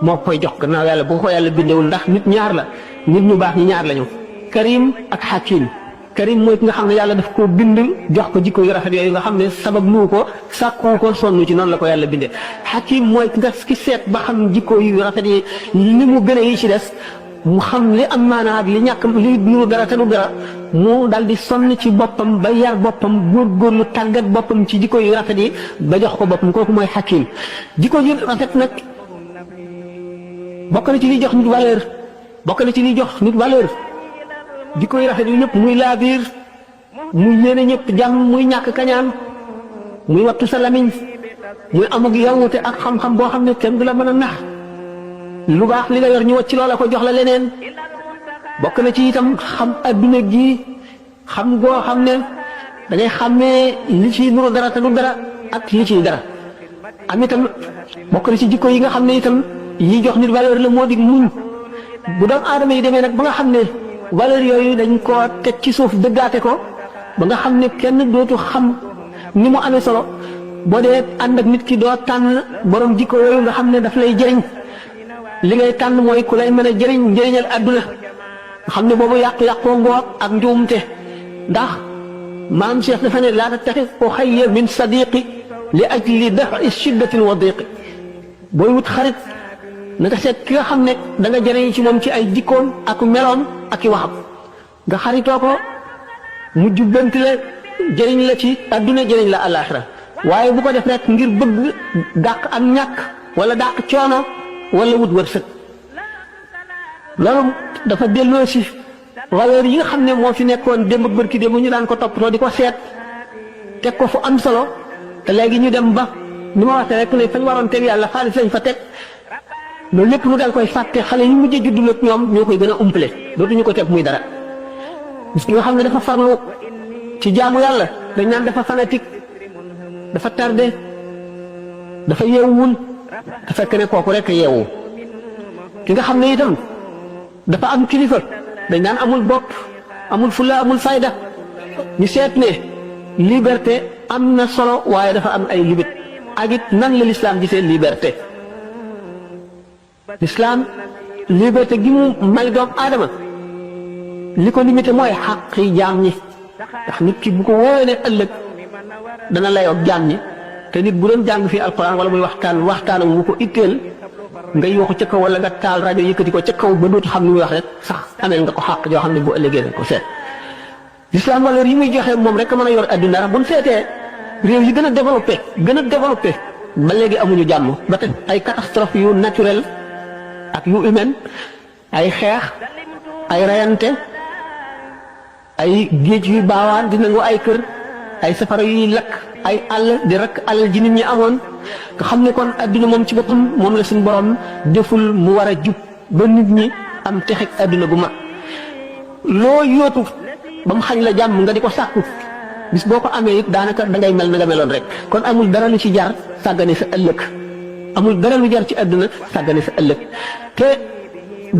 moo koy jox gannaaw yàlla bu ko yàlla bindewul ndax nit ñaar la nit ñu baax ñi ñaar lañu karim ak hakim karim mooy ki nga xam ne yàlla daf koo bind jox ko jikko yu rafet yooyu nga xam ne sabab lu ko sàkku ko sonn ci noonu la ko yàlla bindee hakim mooy ki seet ba xam jikko yu rafet yi li mu gën a yi ci des mu xam li am maanaa ak li ñàkk li nuru dara te du dara mu dal di sonn ci boppam ba yar boppam góorgóorlu tàggat boppam ci jikko yu rafet yi ba jox ko boppam kooku mooy hakim jikko yu rafet nag bokk na ci liy jox nit valeur jikko yu rafet yu ñëpp muy laabiir muy yéene ñëpp jàmm muy ñàkk kañaan muy wattu sa lamiñ muy am ak yawute ak xam-xam boo xam ne kenn du la mën a nax lu baax li nga yor ñu wacc loola ko jox la leneen bokk na ci itam xam adduna gi xam goo xam ne da ngay xàmmee li ci nuru dara te du dara ak li ciy dara am itam bokk na ci jikko yi nga xam ne itam yi jox nit valeur la moo di muñ bu doomu aadama yi demee nag ba nga xam ne valeur yooyu dañ koo teg ci suuf dëggaate ko ba nga xam ne kenn dootu xam ni mu amee solo boo dee ànd ak nit ki doo tànn borom jikko yooyu nga xam ne daf lay jëriñ li ngay tànn mooy ku lay mën a njëriñal adduna nga xam ne boobu yàqu-yàqoo ngoog ak njuumte ndax maam Cheikh dafa ne laa tattaxis uxayya min sadiqi li ajli dafi shiddatin wa diqi booy wut xarit nanga seet ki nga xam ne da nga jëriñ ci moom ci ay jikkoom ak meloom ak i waxam nga xaritoo ko mu jubbanti la jëriñ la ci adduna jëriñ la àllaaxira waaye bu ko def rek ngir bëgg dàq ak ñàkk wala dàq coono wala wut wërsëg loolu dafa delloo si valeur yi nga xam ne moo fi nekkoon démb ak bërki démb ñu daan ko toppatoo di ko seet teg ko fu am solo te léegi ñu dem ba ni ma waxee rek ne fañ waroon teg yàlla xaalis lañ fa teg loolu lépp lu dal koy fàtte xale yi mujjee juddu ak ñoom ñoo koy gën a umpale dootuñu ko teg muy dara gis nga xam ne dafa farlu ci jaamu yàlla dañ naan dafa fanatique dafa tardé dafa yeewul te fekk ne kooku rek yeewu ki nga xam ne itam dafa am kilifa dañ naan amul bopp amul fulla amul fayda ñu seet ne liberté am na solo waaye dafa am ay limite ak it nan la l'islam gisee liberté. l'islam liberté gi mu may doomu aadama li ko limité mooy xaq yi jaam ñi ndax nit ki bu ko wóoree ne ëllëg dana layoog jaam ñi te nit bu doon jàng fii alquran wala muy waxtaan mu ko itteel nga yooxu ca kaw wala nga taal rajo yëkkati ko ca kaw ba dootu xam ni muy wax rek sax ameel nga ko xaq joo xam ne bu ëllëgee dañ ko seet. l'islam valeur yi muy joxe moom rek mën a yor adduna ndax bu ñu seetee réew yi gën a développé ba léegi amuñu jàmm ba tey ay catastrophe yu naturel ak yu humaine ay xeex ay rayante ay géej yu baawaan di nangu ay kër ay safara yuy lakk ay àll di rakk àll ji nit ñi amoon nga xam ne kon adduna moom ci boppam moom la suñu borom deful mu war a jub ba nit ñi am texeg adduna bu mag loo yóotu ba mu xañ la jàmm nga di ko sàkku bis boo ko amee it daanaka dangay mel na nga meloon rek kon amul dara lu ci jar sàggane sa ëllëg amul dara lu jar ci àdduna sàggane sa ëllëg te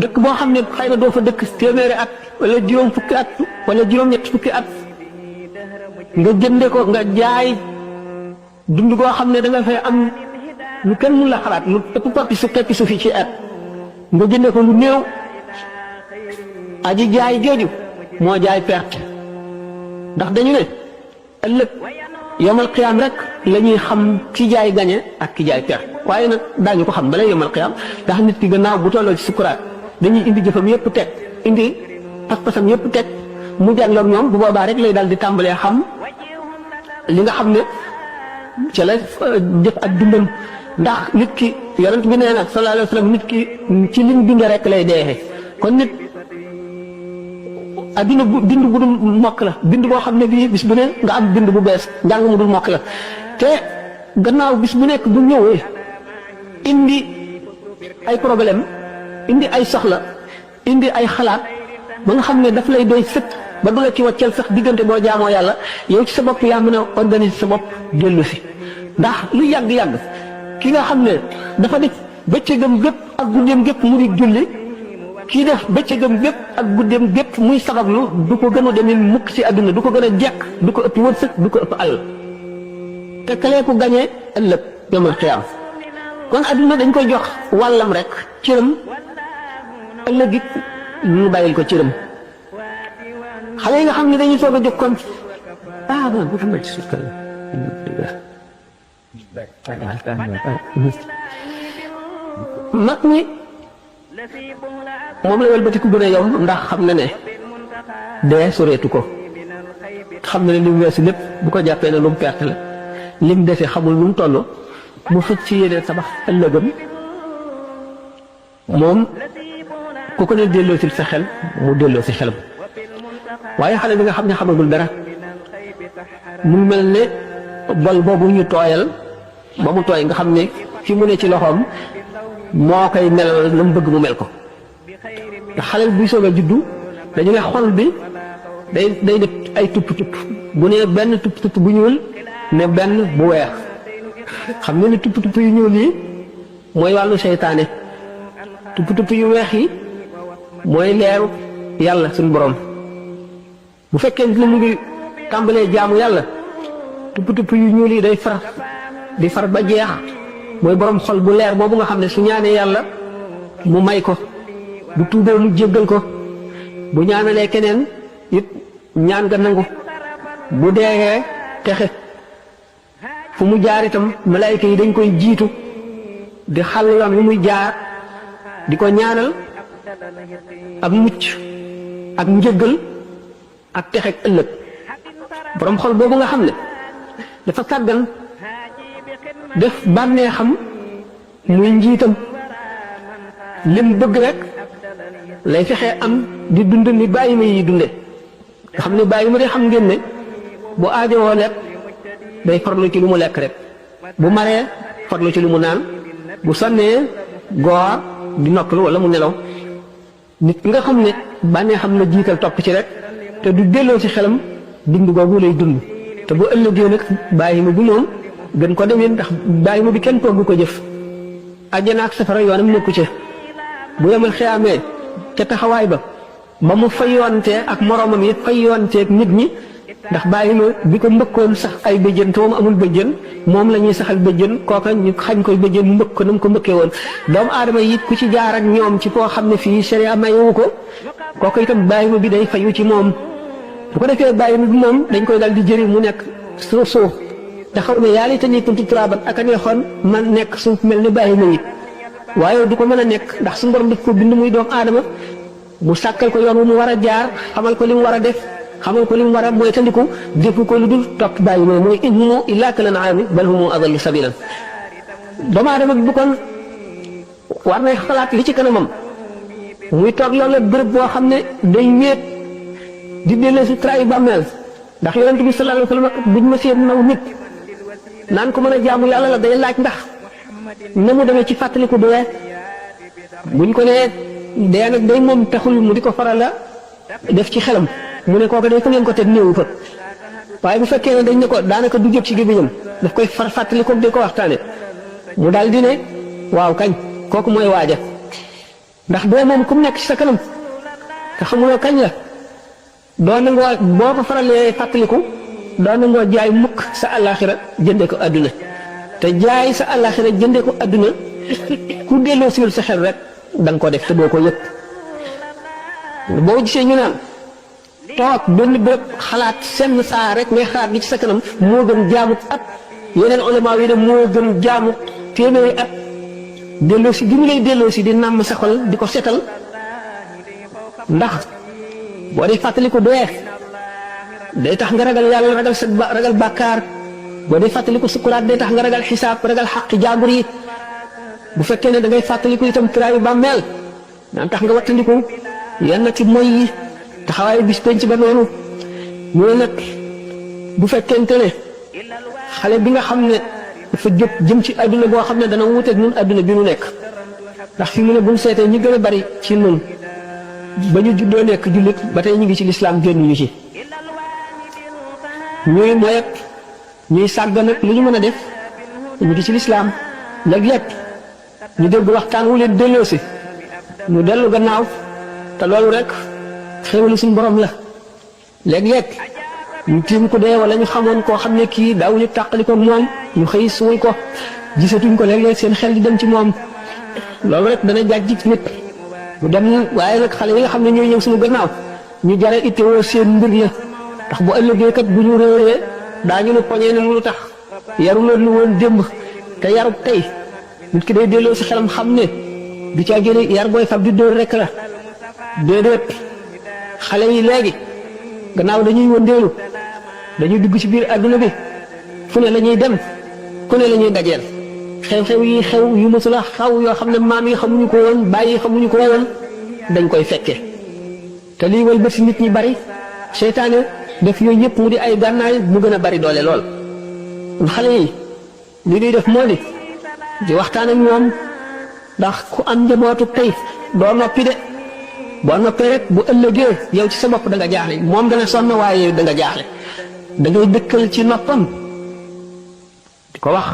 dëkk boo xam ne xëy na doo fa dëkk téeméeri at wala juróom fukki at wala juróom-ñett fukki at nga jënde ko nga jaay dund goo xam ne da nga fay am lu kenn mun la xalaat lu tekki su fi ci at nga jënde ko lu néew aji jaay jooju moo jaay perte ndax dañu ne ëllëg yomal xiyaam rek la ñuy xam ki jaay gañe ak ki jaay perte waaye nag daañu ko xam balay yomal xiyaam ndax nit ki gannaaw bu tolloo ci sukuraat dañuy indi jëfam yépp teg indi pas-pasam yépp teg mu jànloog ñoom bu boobaa rek lay daal di tàmbalee xam li nga xam ne ca la jëf ak dundam ndax nit ki yonent bi nee na sallallahu alayhi wa sallam nit ki ci lim dund rek lay deexee kon nit adduna bu bind bu dul mokk la bind boo xam ne bii bis bu ne nga am bind bu bees njàng mu dul mokk la te gannaaw bis bu nekk bu ñëwee indi ay problème indi ay soxla indi ay xalaat ba nga xam ne daf lay doy sëkk ba du la ci wàccal sax diggante boo jaamoo yàlla yow ci sa bopp yaa mën a organiser sa bopp dellu si ndax lu yàgg-yàgg ki nga xam ne dafa def bëccëgam gépp ak guddeem gépp mu di julli kii def bëccëgam gépp ak guddeem gépp muy sabablu du ko gën a demee mukk ci àdduna du ko gën a jekk du ko ëpp wërsëg du ko ëpp alal te kalee ko gañee ëllëg yomal xiyaam kon àdduna dañ koy jox wàllam rek cëram ëllëg it ñu bàyyil ko cëram xale yi nga xam ne dañuy soog a jóg kon bu fi mel ci suuf mag ñi moom la wëlbatiku gën a yow ndax xam na ne dee soreetu ko xam na ne li mu weesu lépp bu ko jàppee ne lu mu perte la lim dese xamul lu mu toll mu fëcc ci yéene tabax ëllëgam moom ku ko ne delloo si sa xel mu delloo si xelam waaye xale bi nga xam ne xamagul dara mu mel ne bol boobu ñu tooyal ba mu tooy nga xam ne fi mu ne ci loxoom moo koy melal na mu bëgg mu mel ko ndax xale buy soog a juddu dañu ne xol bi day def ay tupp-tupp bu ne benn tupp-tupp bu ñuul ne benn bu weex xam nga ne tupp-tupp yu ñuul yi mooy wàllu seytaane tupp-tupp yu weex yi mooy leeru yàlla suñu borom bu fekkee nit la mu ngi tàmbalee jaamu yàlla tupp-tupp yu ñuul yi day far di far ba jeex mooy borom xol bu leer boobu nga xam ne su ñaanee yàlla mu may ko bu tuubee mu jéggal ko bu ñaanalee keneen it ñaan nga nangu bu deexee texe fu mu jaar itam malaayika yi dañ koy jiitu di xàll yoon wi muy jaar di ko ñaanal ak mucc ak njëggal ak texek ëllëg borom xol boobu nga xam ne dafa sàggan def bànnee xam muy njiitam lim bëgg rek lay fexee am di dund ni bàyyi ma yi dunde nga xam ne bàyyi ma de xam ngeen ne bu aajowoo lekk day farlu ci lu mu lekk rek bu maree farlu ci lu mu naan bu sonnee goor di noppalu wala mu nelaw nit nga xam ne bànnee xam na jiital topp ci rek te du delloo ci xelam dund googu lay dund te bu ëllëgee nag bàyyi ma bu moom gën ko demee ndax bàyyi ma bi kenn togg ko jëf àjjana ak safara yoonam nekku ci bu yemal xiyaamee ca taxawaay ba mu fayoonte ak moroomam yi fayoonteeg nit ñi ndax bàyyi ma bi ko mbëkkoon sax ay bëjjën te moom amul bëjjën moom la ñuy saxal bëjjën kooka ñu xañ koy bëjjën mu mbëkk ko na mu ko mbëkkee woon doomu aadama it ku ci jaar ak ñoom ci koo xam ne fii sharia mayewu ko kooka itam bàyyi ma bi day fayu ci moom bu ko defee bàyyi ma bi moom dañ koy dal di jëri mu nekk suuf te xaw ne yàlla itam kuntu turaaban ak a neexoon man nekk suuf mel ni bàyyi ma it waaye du ko mën a nekk ndax suñu borom daf ko bind muy doomu aadama mu sàkkal ko yoon wu mu war a jaar xamal ko li mu war a def xamal ko li mu war a mooy tandiku defu ko lu dul topp bàyyi ma mooy in humu illaa kal an'aami bal humu adallu sabiilan doomu aadama bi bu kon war nay xalaat li ci kanamam muy toog loolu bërëb boo xam ne day wéet di delloo si trahi bàmmeel ndax yonent bi sallallahu alayhi wa sallam buñ ma seen naw nit naan ko mën a jaamu yàlla la day laaj ndax na mu demee ci fàttaliku dee buñ ko nee dee nag day moom taxul mu di ko faral la def ci xelam mu ne kooku day fa ngeen ko teg néewu fa waaye bu fekkee ne dañ ne ko daanaka du jóg ci gémmiñam daf koy fàttaliku di ko waxtaane mu daal di ne waaw kañ kooku mooy waaja ndax dee moom ku mu nekk ci sa kanam te xamuloo kañ la doo nangoo boo ko faralee fàttaliku doo nangoo jaay mukk sa àllaaxira jënde ko adduna te jaay sa àllaaxira jënde ko adduna ku delloo siwul sa xel rek da nga ko def te doo ko yëg boo gisee ñu naan toog benn béréb xalaat senn saa rek ngay xalaat gi ci sa kanam moo gën jaamu at yeneen ulama yi ne moo gën jaamu téeméeri at delloo si gi mu lay delloo si di nàmm sa xol di ko setal ndax boo dee fàttaliku dee day tax nga ragal yàlla ragal sa ragal bàkkaar boo dee fàttaliku sukuraat day tax nga ragal xisaab ragal xaqi jaambur yi bu fekkee ne da ngay fàttaliku itam tiraayu bàmmeel daan tax nga wattandiku yenn ci moy yi taxawaayu bis penc ba noonu ñu ne nag bu fekkente ne xale bi nga xam ne dafa jóg jëm ci adduna boo xam ne dana wuuteeg ñun adduna bi nu nekk ndax fi mu ne bu ñu seetee ñi gën a bari ci ñun ba ñu juddoo nekk jullit ba tey ñu ngi ci lislaam génnuñu ci ñuy moy ak ñuy sàggan ak lu ñu mën a def ñu ngi ci lislaam léeg-léeg ñu dégg waxtaan wu leen delloosi ñu dellu gannaaw te loolu rek xéwalu suñu borom la léeg-léeg ñu tiim ko dee wala ñu xamoon koo xam ne kii daawuñu tàqali ko moom ñu xëy suul ko gisatuñ ko léeg-léeg seen xel di dem ci moom loolu rek dana jàjj nit mu dem waaye nag xale yi nga xam ne ñooy ñëw suñu gannaaw ñu jare ittewoo seen mbir la ndax bu ëllëgee kat bu ñu réeree daañu ne poñee ne lu tax yaru leen lu woon démb te yarub tey nit ki day delloo si xelam xam ne du caa génne yar booy fab di dóor rek la déedéet xale yi léegi gannaaw dañuy wëndeelu dañuy dugg ci biir adduna bi fu ne la ñuy dem ku ne la ñuy dajeel xew-xew yi xew yu mësula xaw yoo xam ne maam yi xamuñu ko woon bàyyi yi xamuñu ko woon dañ koy fekke te lii wëlbati si nit ñi bari seytaane def yooyu yëpp mu di ay gànnaay mu gën a bari doole lool xale yi li ñuy def moo di waxtaan ak ñoom ndax ku am njabootu tey doo noppi de boo noppee rek bu ëllëgee yow ci sa bopp da nga jaaxle moom dana sonn waaye yow da nga jaaxle da ngay dëkkal ci noppam di ko wax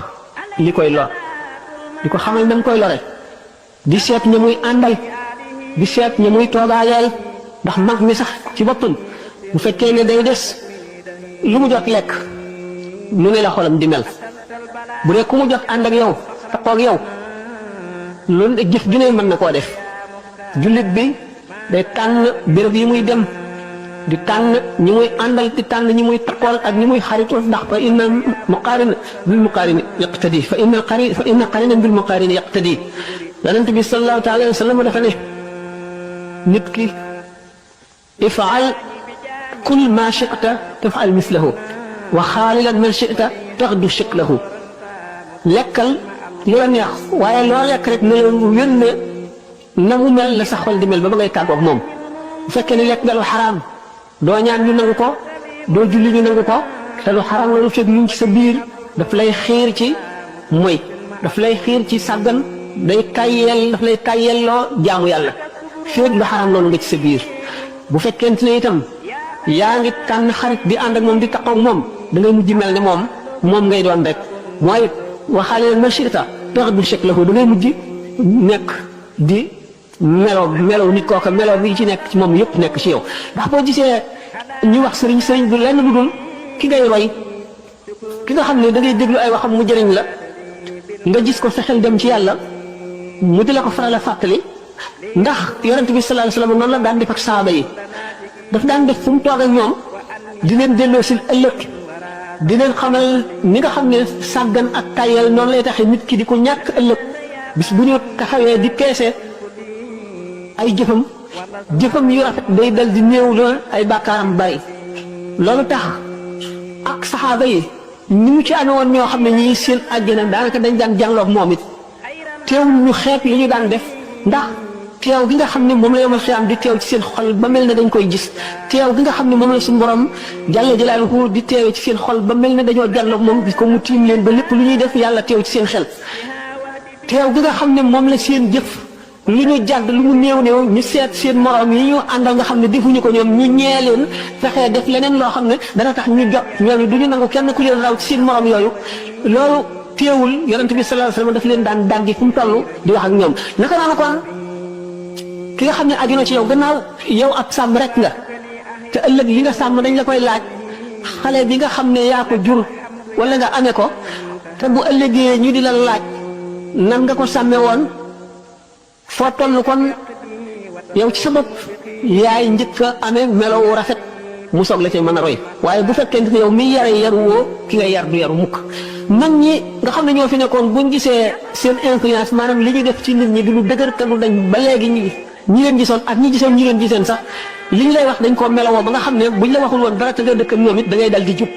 li koy lor di ko xamal na mu koy lore di seet ña muy àndal di seet ña muy toogaayal ndax mag mi sax ci boppam bu fekkee ne day des lu mu jot lekk lu ne la xolam di mel bu dee ku mu jot ànd ak yow taxaw ak yow loolu jëf ju ne mën na koo def jullit bi day tànn béréb yi muy dem di tànn ñi muy àndal di tànn ñi muy takkool ak ñi muy xaritu ndax fa inna muqaarin bil muqaarini yaqtadi fa inna qarinan bil muqaarini yaqtadi yonent bi sallallahu taala wa sallam dafa ne nit ki ifaal kul ma chita tafal mislahu wa xaalilan man chita taxdu shiklahu lekkal li la neex waaye loo lekk rek ne la wér ne na mu mel la sa xol di mel ba ngay tàggoog moom bu fekkee ne lekk nga lu xaraam doo ñaan ñu nangu ko doo julli ñu nangu ko te lu xaraam la lu fekk ñu ci sa biir daf lay xiir ci moy daf lay xiir ci sàggan day tayyel daf lay tayyelloo jaamu yàlla fekk lu xaraam loolu nga ci sa biir bu fekkente ne itam yaa ngi tànn xarit di ànd ak moom di taqoog moom da ngay mujj mel ne moom ngay doon rek mooy waxaale leen machita tax du chek la ko da ngay mujj nekk di melo nit kooka melo bi ci nekk ci moom yëpp nekk ci yow ndax boo gisee ñu wax sëriñ du lenn lu dul ki ngay roy ki nga xam ne da ngay déglu ay waxam mu jëriñ la nga gis ko sa xel dem ci yàlla mu di la ko faral a fàttali ndax yonent bi sallallahu alayhi wasallam noonu la daan def ak saaba yi daf daan def fu mu toog ak ñoom di leen delloo si ëllëg di leen xamal ni nga xam ne sàggan ak tayal noonu lay taxee nit ki di ko ñàkk ëllëg bis bu ñu taxawee di peese ay jëfam yu rafet day dal di néew lool ay bàkkaaram bari loolu tax ak saxaaba yi ni mu ci amee woon ñoo xam ne ñii seen àjjana daanaka dañ daan jànloog moom it teewul ñu xeeb li ñu daan def ndax teew gi nga xam ne moom la yomal xiyaam di teew ci seen xol ba mel ne dañ koy gis teew gi nga xam ne moom la suñu borom jàlla jalaaluhu di teewee ci seen xol ba mel ne dañoo jànloog moom gis ko mu tiim leen ba lépp lu ñuy def yàlla teew ci seen xel teew gi nga xam ne moom la seen jëf lu ñu jàdd lu mu néew ñu seet seen morom yi ñu àndal nga xam ne defuñu ko ñoom ñu ñee leen fexee def leneen loo xam ne dana tax ñu jot ñoom du ñu nangu kenn ku leen raw ci seen morom yooyu loolu teewul yonent bi sallallahu alayhi wasallam daf leen daan dàggi fu mu toll di wax ak ñoom naka noonu kon ki nga xam ne aju na ci yow gannaaw yow ab sàmm rek nga te ëllëg li nga sàmm dañ la koy laaj xale bi nga xam ne yaa ko jur wala nga amee ko te bu ëllëgee ñu di la laaj nan nga ko sàmmee woon foo toll kon yow ci sa bopp yaay njëkk a amee melow rafet mu soog la ci mën a roy waaye bu fekkente ne yow mi yare yaru woo ki nga yar du yaru mukk mag ñi nga xam ne ñoo fi nekkoon buñ gisee seen influence maanaam li ñu def ci nit ñi du lu dëgër te du dañ ba léegi ñi leen gisoon ak ñi gisoon ñi leen giseen sax li ñu lay wax dañ koo melowoo ba nga xam ne buñ la waxul woon dara te nga dëkk ak ñoom it da ngay dal di jub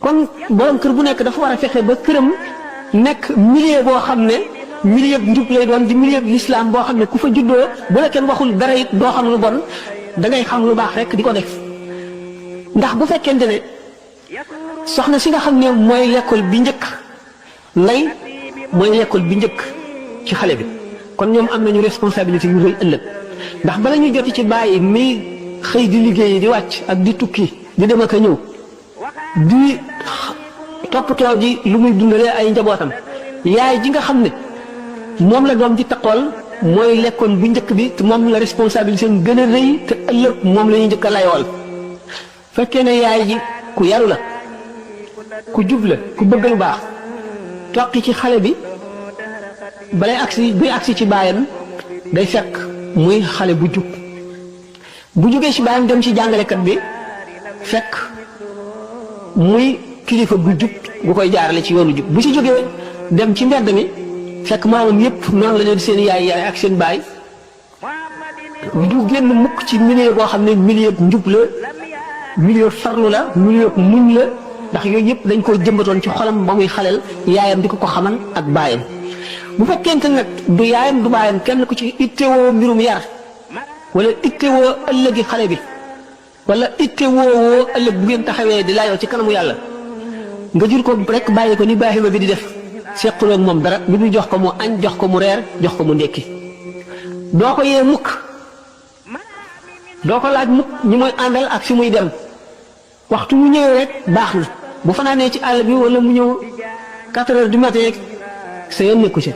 kon borom kër bu nekk dafa war a fexe ba këram nekk milieu boo xam ne milieu njub lay doon di milieu l'islam boo xam ne ku fa juddoo bu la kenn waxul dara it doo xam lu bon da ngay xam lu baax rek di ko def ndax bu fekkente ne soxna si nga xam ne mooy l'école bi njëkk lay mooy l'école bi njëkk ci xale bi kon ñoom am nañu responsabilité yu rëy ëllëg ndax bala ñu joti ci bàyyi mi xëy di liggéey di wàcc ak di tukki di dem ak a ñëw di toppatoo ji lu muy dundalee ay njabootam yaay ji nga xam ne moom la doom ji taqool mooy lekkoon bu njëkk bi te moom la responsabilité gën a rëy te ëllëg moom la ñuy njëkk a layool fekkee ne yaay ji ku yaru la ku jub la ku bëgg lu baax toqi ci xale bi balay agsi ci baayam day fekk muy xale bu jub bu jógee ci baayam dem ci jàngalekat bi fekk muy kilifa bu jub bu koy jaarale ci yoonu jub bu ci jógee dem ci mbedd mi fekk maamam yépp noonu la leen seen yaay ak seen baay du génn mukk ci milieu boo xam ne milieu njub la milieu farlu la milieu muñ la ndax yooyu yëpp dañ koo jëmbatoon ci xolam ba muy xaleel yaayam di ko xamal ak baayam bu fekkente nag du yaayam du baayam kenn ku ci ittewoo mbirum yar wala ittewoo ëllëgi xale bi wala ittewoo ëllëg bu ngeen taxawee di laayoo ci kanamu yàlla nga jur ko rek bàyyi ko ni baaxima bi di def sequloo ak moom dara lu dul jox ko mu añ jox ko mu reer jox ko mu ndékki doo ko yee mukk doo ko laaj mukk ñi muy àndal ak fi muy dem waxtu mu ñëwee rek baax na bu fanaanee ci àll bi wala mu ñëw 4 heures du matin sa yoon nekku ci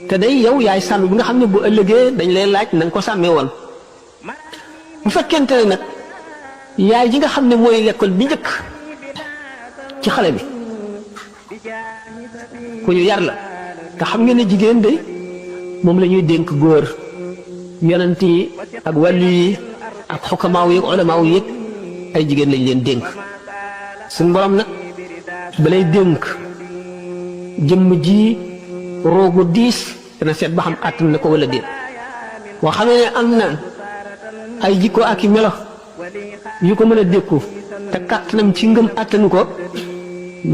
te day yow yaay sàmm bi nga xam ne bu ëllëgee dañ lay laaj na nga ko sàmmee woon bu fekkente ne nag yaay ji nga xam ne mooy l'école bi njëkk ci xale bi ku ñu yar la te xam ngeen ne jigéen de moom la ñuy dénk góor yonent yi ak wàllu yi ak xukamaaw yi ak ulamaaw yi ay jigéen lañ leen dénk suñu borom nag balay dénk jëmm ji roogu diis dana seet ba xam àttan na ko wala déet boo xamee ne am na ay jikko ak i melo yu ko mën a dékku te kàttanam ci ngëm àttanu ko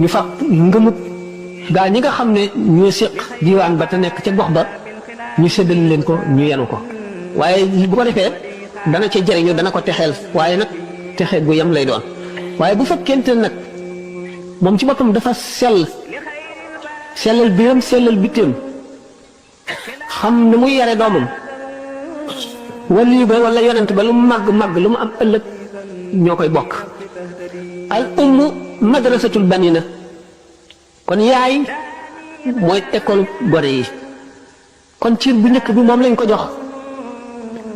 ñu fab ngëmut gaa ñi nga xam ne ñoo séq diwaan ba te nekk ca gox ba ñu séddal leen ko ñu yenu ko waaye bu ko defee dana ca jëriñu dana ko texeel waaye nag texe gu yem lay doon waaye bu fekkente nag moom ci boppam dafa sellal biram sellal bitteem xam ne muy yare doomam wali ba wala yonent ba lu mu màgg lu mu am ëllëg ñoo koy bokk al ummu madrasatul banina kon yaay mooy école gone yi kon ciir bu njëkk bi moom lañ ko jox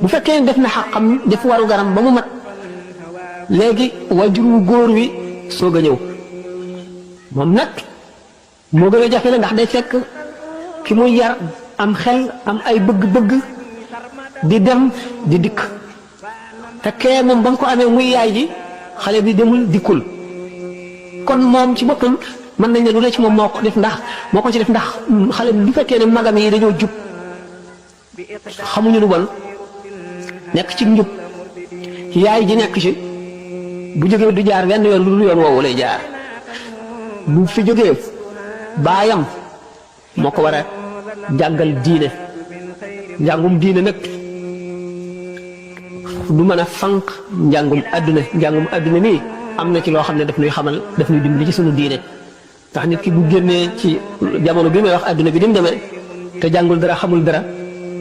bu fekkee def na xaqam def waru garam ba mu mat léegi wajur wu góor wi soog a ñëw moom nag moo gën a jafe la ndax day fekk ki muy yar am xel am ay bëgg-bëgg di dem di dikk te kee moom ba mu ko amee muy yaay ji xale bi demul dikkul kon moom ci boppam mën nañ ne lu ne ci moom moo ko ci def ndax xale bi bu fekkee ne magam yi dañoo jub xamuñu lu bon nekk ci njub yaay ji nekk ci bu jógee du jaar wenn yoon lu dul yoon woowu lay jaar bu fi jógee baayam moo ko war a jàngal diine njàngum diine nag du mën a fanq njàngum adduna nii am na ci loo xam ne daf ñuy xamal daf ñuy dimbali ci sunu diine ndax nit ki bu génnee ci jamono bi may wax adduna bi ni mu demee te jàngul dara xamul dara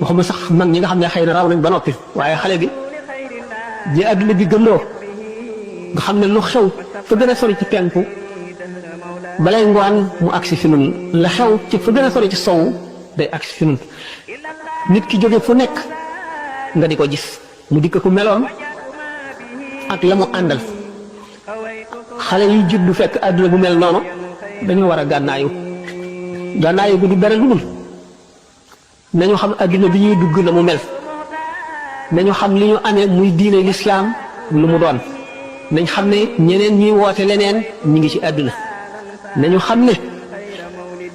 waxuma sax mag ñi nga xam ne xëy na raw nañ ba noppi waaye xale bi ji adduna bi gëndoo nga xam ne lu xew fa gën a sori ci penku balay ngoon mu agsi fi nun la xew ci fa gën a sori ci sowu day agsi fi nun nit ki jóge fu nekk nga di ko gis mu dikk ku meloon ak la mu àndal xale yu juddu fekk àdduna bu mel noonu dañoo war a gànnaayu gu du benn lu dul nañu xam àdduna bi ñuy dugg na mu mel nañu xam li ñu amee muy diine lislaam lu mu doon nañ xam ne ñeneen ñuy woote leneen ñi ngi ci àdduna nañu xam ne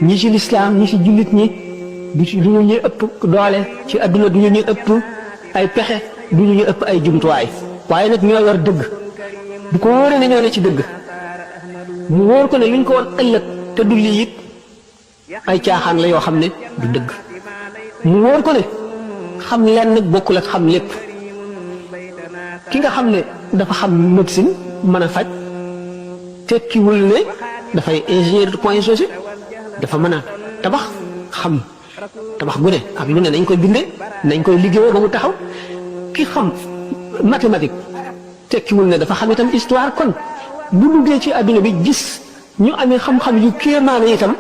ñi ci lislaam ñi ci jullit ñi du ñu ñuy ëpp doole ci àdduna du ñu ñuy ëpp ay pexe du ñu ëpp ay jumtuwaay waaye nag ñoo yor dëgg bu ko wóoree ne ñoo ne ci dëgg mu wóor ko ne luñ ko woon ëllëg te du lii it ay caaxaan la yoo xam ne du dëgg mu wóor ko ne xam lenn bokkul ak xam lépp ki nga xam ne dafa xam médecine mën a faj tekkiwul ne dafay ingénieur de point G dafa mën a tabax xam tabax gu ne ak lu ne nañ koy bindee nañ koy liggéeyoo ba mu taxaw ki xam mathématique tekkiwul ne dafa xam itam histoire kon bu duggee ci adduna bi gis ñu amee xam-xam yu kéemaane itam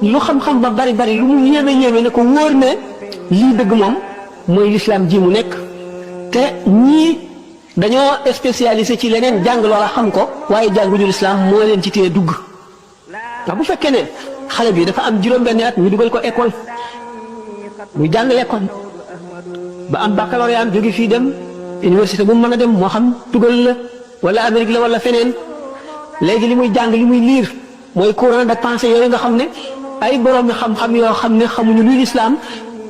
lu xam-xam ba bari lu mu yéeme ne ko wóor ne lii dëgg moom mooy lislaam ji mu nekk te ñii dañoo spécialisé ci leneen jàng loola xam ko waaye jànguñu lislaam moo leen ci téye dugg ndax bu fekkee ne xale bi dafa am juróom-benni at ñu dugal ko école muy jàng l'école ba am baccalauréat jóge fii dem université bu mu mën a dem moo xam tugal la wala Amérique la wala feneen léegi li muy jàng li muy liir mooy courant de pensée yooyu nga xam ne ay borom xam-xam yoo xam ne xamuñu luy lislaam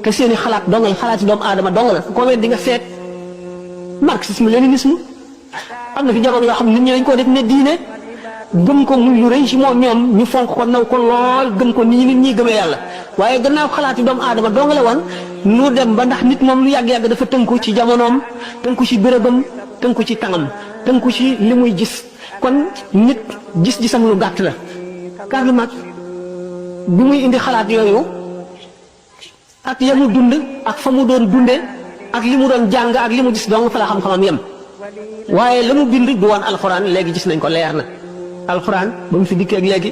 te seeni xalaat dongal xalaati doomu aadama dongal ko wet di nga seet marxisme léninisme am na fi jamono yoo xam ne nit ñi dañ koo def ne diine gëm ko muy lu rëy ci moom ñoom ñu fonk ko naw ko lool gëm ko nii nit ñi gëmee yàlla waaye gannaaw xalaati doomu aadama dongale woon nu dem ba ndax nit moom lu yàgg-yàgg dafa tënku ci jamonoom tënku ci bérébam tënku ci tàngam tënku ci li muy gis kon nit gis-gisam lu gàtt la Karl Marx bi muy indi xalaat yooyu ak ya mu dund ak fa mu doon dunde ak li mu doon jàng ak li mu gis dong fa la xam-xamam yem waaye la mu bind du woon alxuraan léegi gis nañ ko leer na alxuraan ba mu fi dikkee ak léegi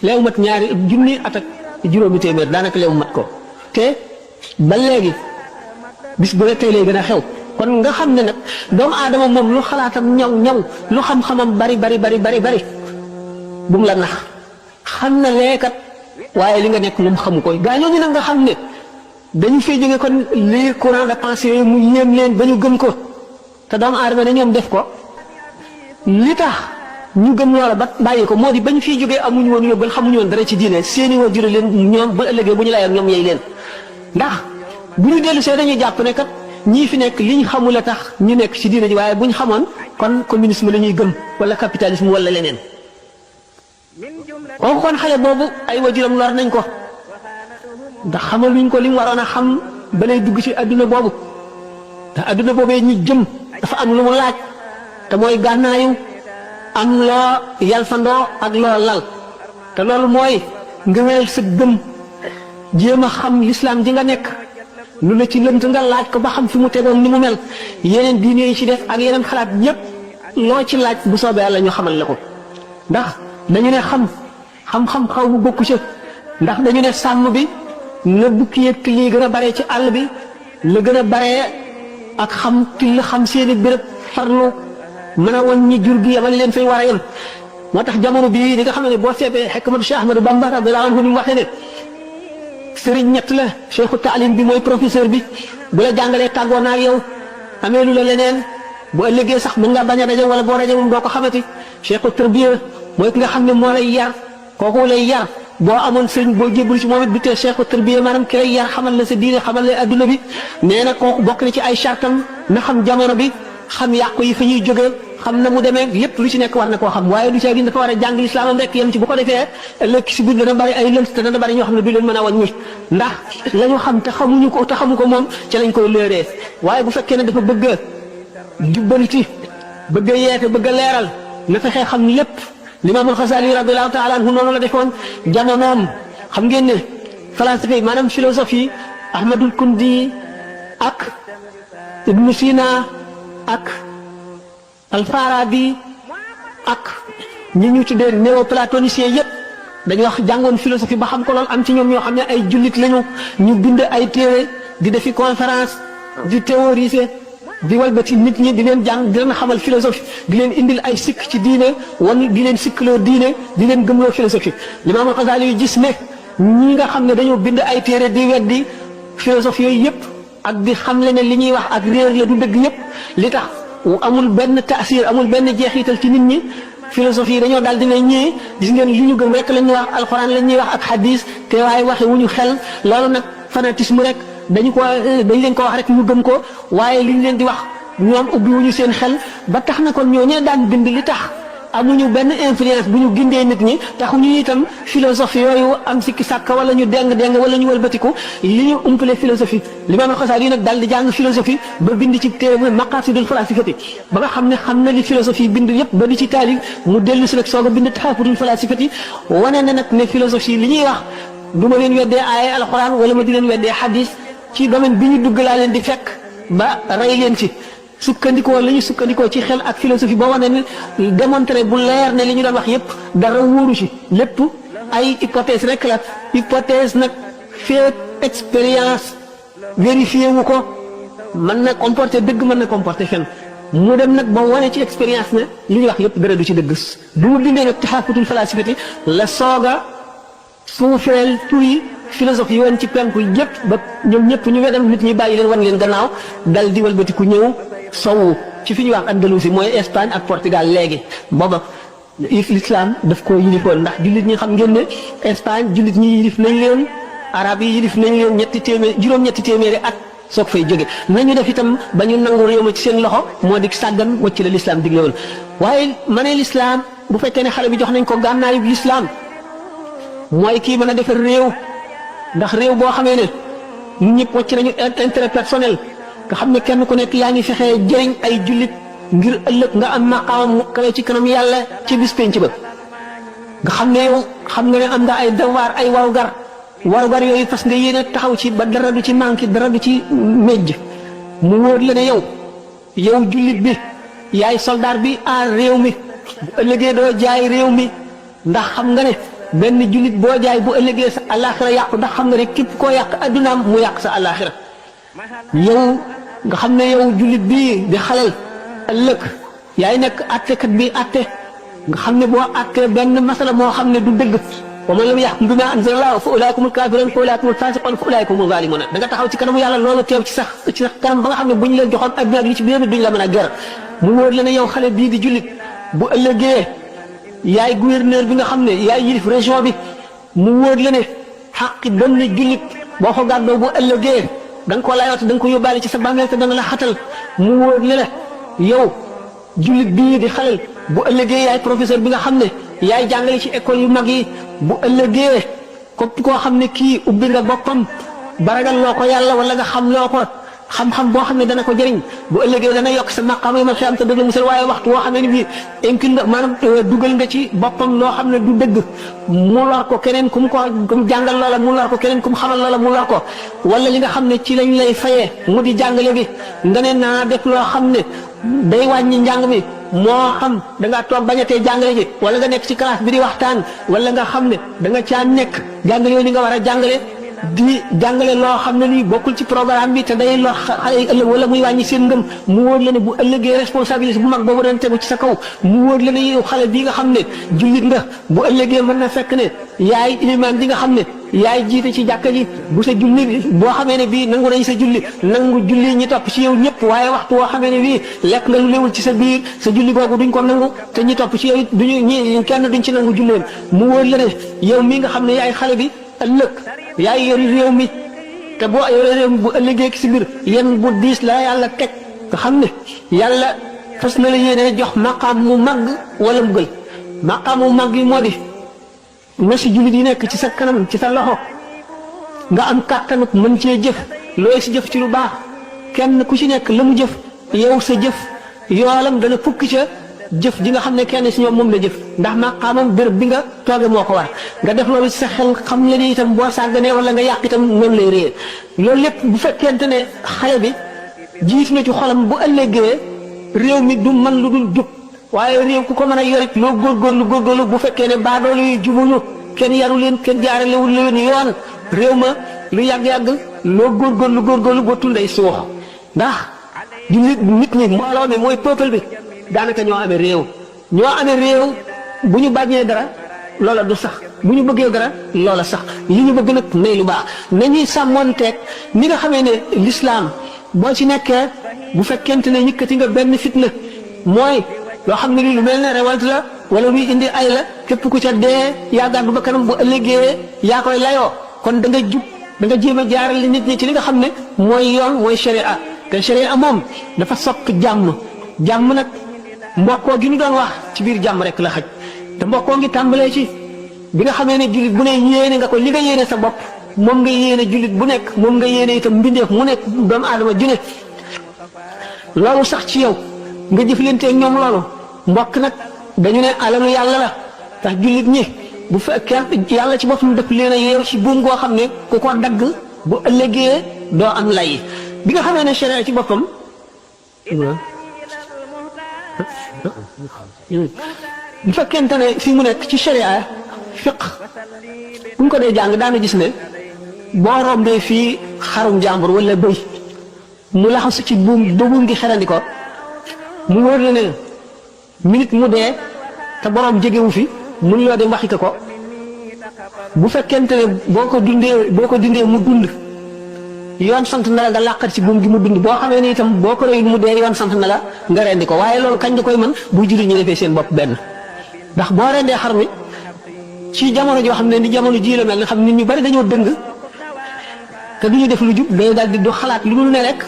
léew mat ñaari junni at ak juróomi téeméer daanaka léew mat ko te ba léegi bis bu ne tey lay gën a xew kon nga xam ne nag doomu aadama moom lu xalaatam ñaw lu xam-xamam bari bu mu la nax xam na leekat waaye li nga nekk moom xamu ko gaa ñooñu nag nga xam ne dañu fay jóge kon lii courant de pensée yooyu mu yéem leen ba ñu gëm ko te doomu aadama ne ñoom def ko li tax ñu gëm loola ba bàyyi ko moo di bañ fiy jógee amuñu woon yóbbal xamuñu woon dara ci diine seeni waajur leen ñoom ba ëllëgee bu ñu layoon ñoom yey leen ndax bu ñu dellu see dañuy jàpp ne kat ñii fi nekk liñ xamul a tax ñu nekk ci diine ji waaye buñ xamoon kon communisme la ñuy gëm wala capitalisme wala leneen kooku kon xale boobu ay waajuram lor nañ ko ndax xamal luñ ko li mu waroon a xam ba lay dugg ci adduna boobu ndax adduna boobee ñu jëm dafa am lu mu laaj te mooy gànnaayu am loo yalfandoo ak loo lal te loolu mooy nga wéyal sa gëm jéem a xam lislaam ji nga nekk lu la ci lënt nga laaj ko ba xam fi mu tegoon ni mu mel yeneen diine yi ci def ak yeneen xalaat yépp loo ci laaj bu soobee yàlla ñu xamal la ko ndax dañu ne xam-xam xaw bu bokku ci ndax dañu ne sàmm bi la bukki yëg lii gën a bare ci àll bi la gën a bare ak xam till xam seeni béréb farlu mën a woon ñi jur gi yamal leen fay war a yem moo tax jamono bii li nga xam ne boo seetee xekmatu Cheikh Ahmadou Bamba radiyallahu anhu ni mu waxee ne sëriñ ñett la cheikhu taalim bi mooy professeur bi bu la jàngalee tàggoo naa ak yow amee lu la leneen bu ëllëgee sax mën nga bañ a rajo wala boo rajo moom doo ko xamati cheikhu tarbiya mooy ki nga xam ne moo lay yar kooku lay yar boo amoon sëriñ boo jébbalu ci moom it bi tee cheikhu tarbiya maanaam ki lay yar xamal la sa diine xamal la adduna bi nee na kooku bokk na ci ay chartam na xam jamono bi xam yàqu yi fa ñuy jógee xam na mu demee lépp lu ci nekk war na koo xam waaye du ci gi dafa war a jàng lislaamam rek yem ci bu ko defee ëllëg si biir dana bari ay lënt te dana bari ñoo xam ne du leen mën a wàññi ndax la ñu xam te xamuñu ko te xamu ko moom ci lañ koy léeree waaye bu fekkee ne dafa bëgg a jubbanti bëgg a yeete bëgg a leeral na fexee xam lépp limaamul Xasaali radiyallahu taala anhu noonu la defoon jamonoom xam ngeen ne philosophie maanaam philosophie Ahmadul Kundi ak Ibnu Sina ak Alfarabi ak ñi ñu tuddee néoplatoniciens yëpp dañu wax jàngoon philosophie ba xam ko lool am ci ñoom ñoo xam ne ay jullit lañu ñu bind ay téere di defi conférence di théoriser di walbati nit ñi di leen jàng di leen xamal philosophie di leen indil ay sikk ci diine wan di leen sikkloo diine di leen gëmloo philosophie Limaamul Xasaali yu gis ne ñi nga xam ne dañoo bind ay téere di weddi philosophie yooyu yëpp ak di xam le ne li ñuy wax ak réer la du dëgg yëpp li tax amul benn taasir amul benn jeexital ci nit ñi philosophie yi dañoo daal dina ñëwee gis ngeen li ñu gëm rek la ñuy wax alxuraan la ñuy wax ak hadis te waaye waxe wu ñu xel loolu nag fanatisme rek dañ leen ko wax rek ñu gëm ko waaye li ñu leen di wax ñoom ubbi wu ñu seen xel ba tax na kon ñoo ñee daan bind li tax amuñu benn influence bu ñu gindee nit ñi taxuñu itam philosophie yooyu am sikki sàkk wala ñu deng wala ñu wëlbatiku li ñu umpale philosophie Limaamul Xasaali yi nag daal di jàng philosophie ba bind ci téere muy maqaasidul falaasifati ba nga xam ne xam na li philosophie bind yëpp ba di ci taalif mu dellu si nag soog a bind taxaafutul falaasifati wane na nag ne philosophie li ñuy wax du ma leen weddee aaya alxuraan wala ma di leen weddee hadis ci domaine bi ñu dugg laa leen di fekk ba rey leen ci sukkandikoo la ñu sukkandikoo ci xel ak philosophie ba wane ne démontré bu leer ne li ñu doon wax yépp dara wóoru ci lépp ay hypothèse rek la hypothèse nag fait expérience vérifié wu ko mën na comporter dëgg mën na comporter fen mu dem nag ba wane ci expérience ne li ñuy wax yépp dara du ci dëgg bu mu bindee nag taxaafutul falaasifati la sooga suufeel tuy philosophie yi woon ci penku yépp ba ñoom ñëpp ñu wedam nit ñi bàyyi leen wan leen gannaaw dal di walbatiku ñëw sowu ci fi ñuy wax Andalousie mooy Espagne ak Portugal léegi booba l'islam daf ko yilifoon ndax jullit ñi xam ngeen ne Espagne jullit ñi yilif nañ leen arab yi yilif nañ leen juróom-ñetti téeméeri at soog fay jóge nañu def itam ba ñu nangu réew ma ci seen loxo moo di sàggan wacc la l'islam digle woon waaye ma ne l'islam bu fekkee ne xale bi jox nañ ko gànnaayu l'islam mooy kii mën a defar réew ndax réew boo xamee ne ñun ñëpp wàcc nañu intérêt personnel nga xam ne kenn ku nekk yaa ngi fexee jëriñ ay jullit ngir ëllëg nga am maqaam mu kawe ci kanam yàlla ci bis penc ba nga xam ne yow xam nga ne am nga ay devoir ay warugar yooyu fas nga yéene taxaw ci ba dara du ci manqué dara du ci mejj mu wóor la ne yow jullit bi yaay soldat bi aar réew mi bu ëllëgee doo jaay réew mi ndax xam nga ne benn jullit boo jaay bu ëllëgee sa àllaaxira yàqu ndax xam nga ne képp koo yàq addunaam mu yàq sa àllaaxira yow nga xam ne yow jullit bii di xalal ëllëg yaay nekk attekat bi atte nga xam ne boo attee benn masala moo xam ne du dëgg wa man lam yaxkum bimaa anzalallaahu fa ulaaika humul kaafiruun fa ulaaika humul faasiquun fa ulaaika humuz zaalimuun da nga taxaw ci kanamu yàlla loolu teew ci sax kanam ba nga xam ne bu ñu leen joxoon adduna li ci biir duñ la mën a ger mu wóor la ne yow xale bii di jullit bu ëllëgee yaay gouverneur bi nga xam ne yaay yilif région bi mu wóor la ne xaqi benn jullit boo ko gàddoo bu ëllëgee da nga ko layoot da nga ko yóbbaale ci sa bàmmeel te dana la xatal mu wóor la yow jullit bii di xalel bu ëllëgee yaay professeur bi nga xam ne yaay jàngale ci école yu mag yi bu ëllëgee képp koo xam ne kii ubbi nga boppam baragal loo ko yàlla wala nga xam loo ko xam-xam boo xam ne dana ko jëriñ bu ëllëgee dana yokk sa maqaam yi ma xam te dana musal waaye waxtu woo xam ne ni bii incul nga maanaam dugal nga ci boppam loo xam ne du dëgg mu lor ko keneen ku mu jàngal loola mu lor ko keneen ku mu xamal loola mu lor ko wala li nga xam ne ci lañ lay fayee mu di jàngale bi nga ne naa def loo xam ne day wàññi njàng mi moo xam da ngaa toog bañatee jàngale ji wala nga nekk ci classe bi di waxtaan wala nga xam ne da nga caa nekk jàngale yooyu ni nga war a jàngale di jàngale loo xam ne nii bokkul ci programme bi te day lor xale yi ëllëg wala muy wàññi seen ngëm mu wóor la ne bu ëllëgee responsabilité bu mag boobu doon tegu ci sa kaw mu wóor la ne yow xale bii nga xam ne jullit nga bu ëllëgee mën na fekk ne yaay ilimaan bi nga xam ne yaay jiite ci jàkka ji bu sa julli boo xamee ne bii nangu nañ sa julli nangu julli ñi topp ci yow ñëpp waaye waxtu woo xamee ne bii lekk nga lu léwul ci sa biir sa julli googu duñ ko nangu te ñi topp ci yow it duñu ñi kenn duñ ci nangu julleen mu wóor la ne yow mii nga xam ne yaay xale bi ëllëg yaay yori réew mi te boo yore réew mi bu ëllëgee ci biir yéen bu diis la yàlla teg nga xam ne yàlla fas na la yéene jox maqaam mu màgg wala mu gël maqaam mu màgg yi moo di na si jullit yi nekk ci sa kanam ci sa loxo nga am kàttanuk mën cee jëf looy si jëf ci lu baax kenn ku ci nekk la mu jëf yow sa jëf yoolam dana fukki ca jëf ji nga xam ne kenn si ñoom moom la jëf ndax maqaamam béréb bi nga tooge moo ko war nga def loolu ci sa xel xam le ni itam boo sàgganee wala nga yàq itam noonu lay réer loolu lépp bu fekkente ne xale bi jiitu na ci xolam bu ëllëgee réew mi du man lu dul jub waaye réew ku ko mën a yorit loo góorgóorlu bu fekkee ne baadoolu yi jubuñu kenn yaru leen kenn jaaralewul leen yoon réew ma lu yàgg-yàgg loo góorgóorlu ba tunday suux ndax di nit ñi mbooloo mi mooy peuple bi daanaka ñoo amee réew bu ñu bañee dara loola du sax bu ñu bëggee dara loola sax li ñu bëgg nag nay lu baax nañuy sàmmoonteeg ni nga xamee ne l'islam boo ci nekkee bu fekkente ne yëkkati nga benn fitna mooy loo xam ne lu mel ne révolte la wala luy indi ay la képp ku ca dee yaa gàddu ba kanam bu ëllëgee yaa koy layoo kon da nga jub da nga jéem a jaarale nit ñi ci li nga xam ne mooy yoon mooy sharia te sharia moom dafa sokk jàmm nag mbokkoo gi ñu doon wax ci biir jàmm rek la xaj te mbokkoo ngi tàmbalee ci bi nga xamee ne jullit bu ne yéene nga ko li nga yéene sa bopp moom nga yéene jullit bu nekk moom nga yéene itam mbindeef mu nekk doomu aadama ju ne loolu sax ci yow nga jëflanteeg ñoom loolu mbokk nag dañu ne alalu yàlla la tax jullit ñi bu fekkee yàlla ci boppam def leen a yeew ci buum goo xam ne ku ko dagg bu ëllëgee doo am lay bi nga xamee ne sharia ci boppam bu fekkente ne fi mu nekk ci sharia fiq bu ñu ko dee jàng daana gis ne boo rombee fii xarum jàmbur wala bëy mu laxasu ci buum ba buum gi xerandi ko mu wóor la ne minute mu dee te borom jegewu fi mun loo dem waxi ko bu fekkente ne boo ko dindee mu dund yoon sant na la nga làqat ci buum gi mu dund boo xamee ne itam boo ko reyul mu dee yoon sant na la nga rendi ko waaye loolu kañ nga koy mën bu jullit ñi defee seen bopp benn ndax boo rendee xar mi ci jamono joo xam ne ni jamono ji la mel nga xam nit ñu bari dañoo dëng te du ñu def lu jub day daal di du xalaat lu dul ne rek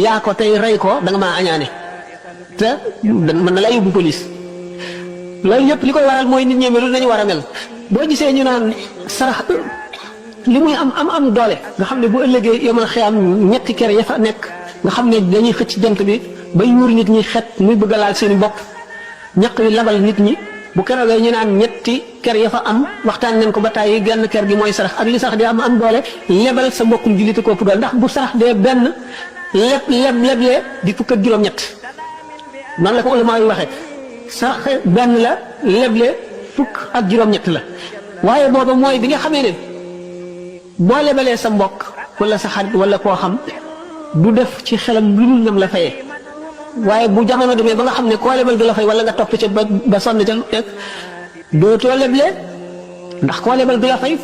yaa ko tey rey ko da nga maa añaane te mën na la yóbbu police loolu yëpp li koy waral mooy nit ñi melu nañu war a mel boo gisee ñu naan sarax li muy am doole nga xam ne bu ëllëgee yomal xiyam ñetti kër ya fa nekk nga xam ne dañuy xëcc jant bi ba yuur nit ñi xet muy bëgg a laal seen bopp ñaq wi labal nit ñi bu keroogee ñu naan ñetti kër ya fa am waxtaan nañ ko ba tàyyi genn kër gi mooy sarax ak li sarax di am doole lebal sa mbokkum jullit ko ëpp doole ndax bu sarax dee benn leblee di fukk ak juróom-ñett noonu la ko ulama yi waxee sarax benn la leble fukk ak juróom-ñett la waaye booba mooy bi nga xamee ne boo lebalee sa mbokk wala sa xarit wala koo xam du def ci xelam lu dul ñam la fayee waaye bu jamono demee ba nga xam ne koo lebal du la fay wala nga topp ca ba sonn ca rek dootoo leble ndax koo lebal du la fay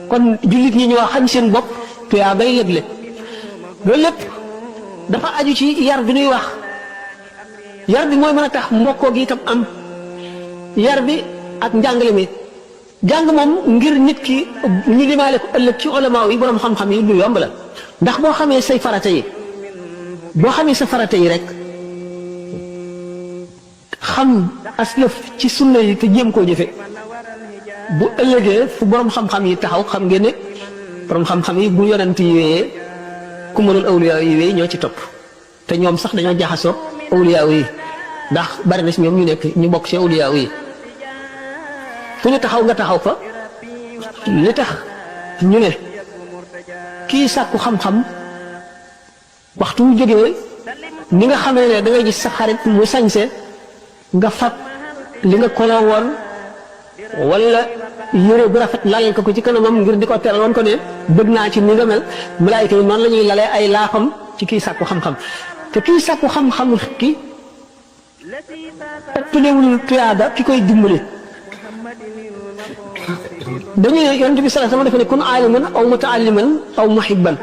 kon jullit ñi ñoo xañ seen bopp tuyaa bay leble loolu lépp dafa aju ci yar bi ñuy wax yar bi mooy mën a tax mbokkoo gi itam am yar bi ak njàngale mi jàng moom ngir nit ki ñu limaale ko ëllëg ci ulama yi borom xam-xam yi lu yomb la ndax boo xamee say farata yi boo xamee sa farata yi rek xam aslëf ci sunna yi te jéem koo jëfe bu ëllëgee fu borom xam-xam yi taxaw xam ngeen ne borom xam-xam yi bu yonent yi wéyee ku mënul awliya yi wéy ñoo ci topp te ñoom sax dañoo jaxasoo awliya yi ndax bari na si ñoom ñu nekk ñu bokk ci awliya yi fu ñu taxaw nga taxaw fa li tax ñu ne kii sàkku xam-xam waxtu wu jógee ni nga xamee ne da ngay gis sa xarit mu sañse nga fab li nga koloo woon wala yére bu rafet lalal ko ci kanamam ngir di ko teral woon ko ne bëgg naa ci ni nga mel malaayika yi noonu la ñuy lalee ay laafam ci kii sàkku xam-xam te kii sàkku xam-xam ki tulewul tuyaaba ki koy dimbali dañuy yonent bi sallallahu alayhi wasallam dafa ne kun aaliman aw mutaalliman aw muhibban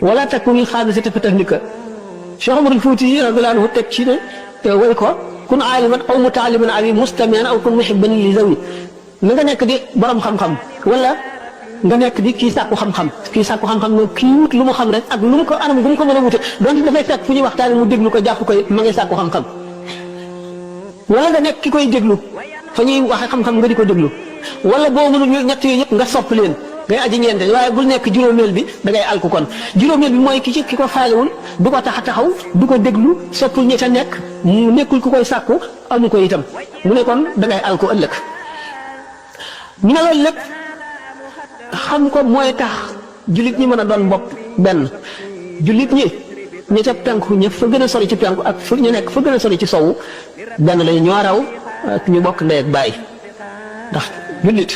wala takun xaadisata fi tahlika Cheikh Omarul Fuuti radiyallahu anhu teg ci ne way ko kun aaliman aw mutaalliman aw mustami'an aw kun muhibban li zawi na nga nekk di borom xam-xam wala nga nekk di kii sàkku xam-xam kii sàkku xam-xam moom kii wut lu mu xam rek ak lu mu ko anam gu mu ko mën a wute donte dafay fekk fu ñuy waxtaane mu déglu ko jàpp koy ma ngay sàkku xam-xam wala nga nekk ki koy déglu fa ñuy waxe xam-xam nga di ko déglu wala boo mënul ñett yooyu yëpp nga sopp leen ngay aji ñeente waaye bul nekk juróomeel bi da ngay alku kon juróomeel bi mooy ki ko faalewul du ko tax a taxaw du ko déglu soppul ñi ca nekk mu nekkul ku koy sàkku amu ko itam mu ne kon da ngay alku ëllëg ñu ne loolu lépp xam ko mooy tax jullit ñi mën a doon bopp benn jullit ñi ñi ca penku ña fa gën a sori ci penku ak fu ñu nekk fa gën a sori ci sowu benn lañu ñoo raw ak ñu bokk ndey ak baay ndax jullit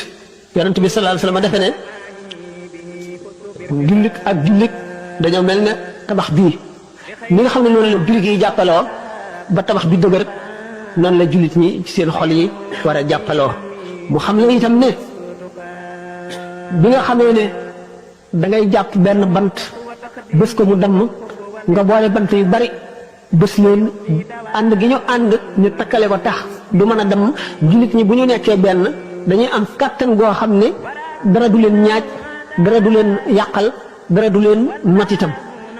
yonent bi sallallahu alayhi wasallam defe ne jullit ak jullit dañoo mel ne tabax bii ni nga xam ne noonu la jullit yi jàppaloo ba tabax bi dëgër noonu la jullit ñi ci seen xol yi war a jàppaloo mu xam ne itam ne bi nga xamee ne da ngay jàpp benn bant bés ko mu damm nga boole bant yu bari bés leen ànd gi ñu ànd ñu takkale ko tax du mën a damm jullit ñi bu ñu nekkee benn dañuy am kàttan goo xam ne dara du leen ñaaj dara du leen yàqal dara du leen matitam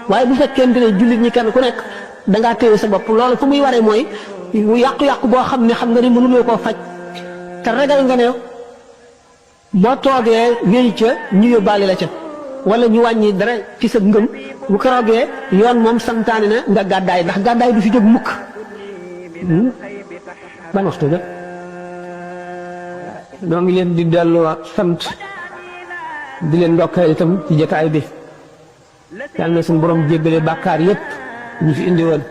waaye bu fekkente ne jullit ñi kenn ku nekk dangaa téye sa bopp loolu fu muy waree mooy yàqu-yàqu boo xam ne xam nga ne mënuloo koo faj te ragal nga ne boo toogee wéy ca ñu yóbbaale la ca wala ñu wàññi dara ci sa ngëm bu ko roogee yoon moom santaane na nga gàddaay ndax gàddaay du fi jóg mukk ban waxtu la ñoo ngi leen di delluwaat sant di leen ndokkeel itam ci jotaay bi yàlla na suñu borom jéggale bàkkaar yépp ñu fi indi woon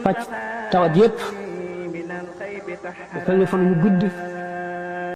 faj tawat yépp defal ñu fan yu gudd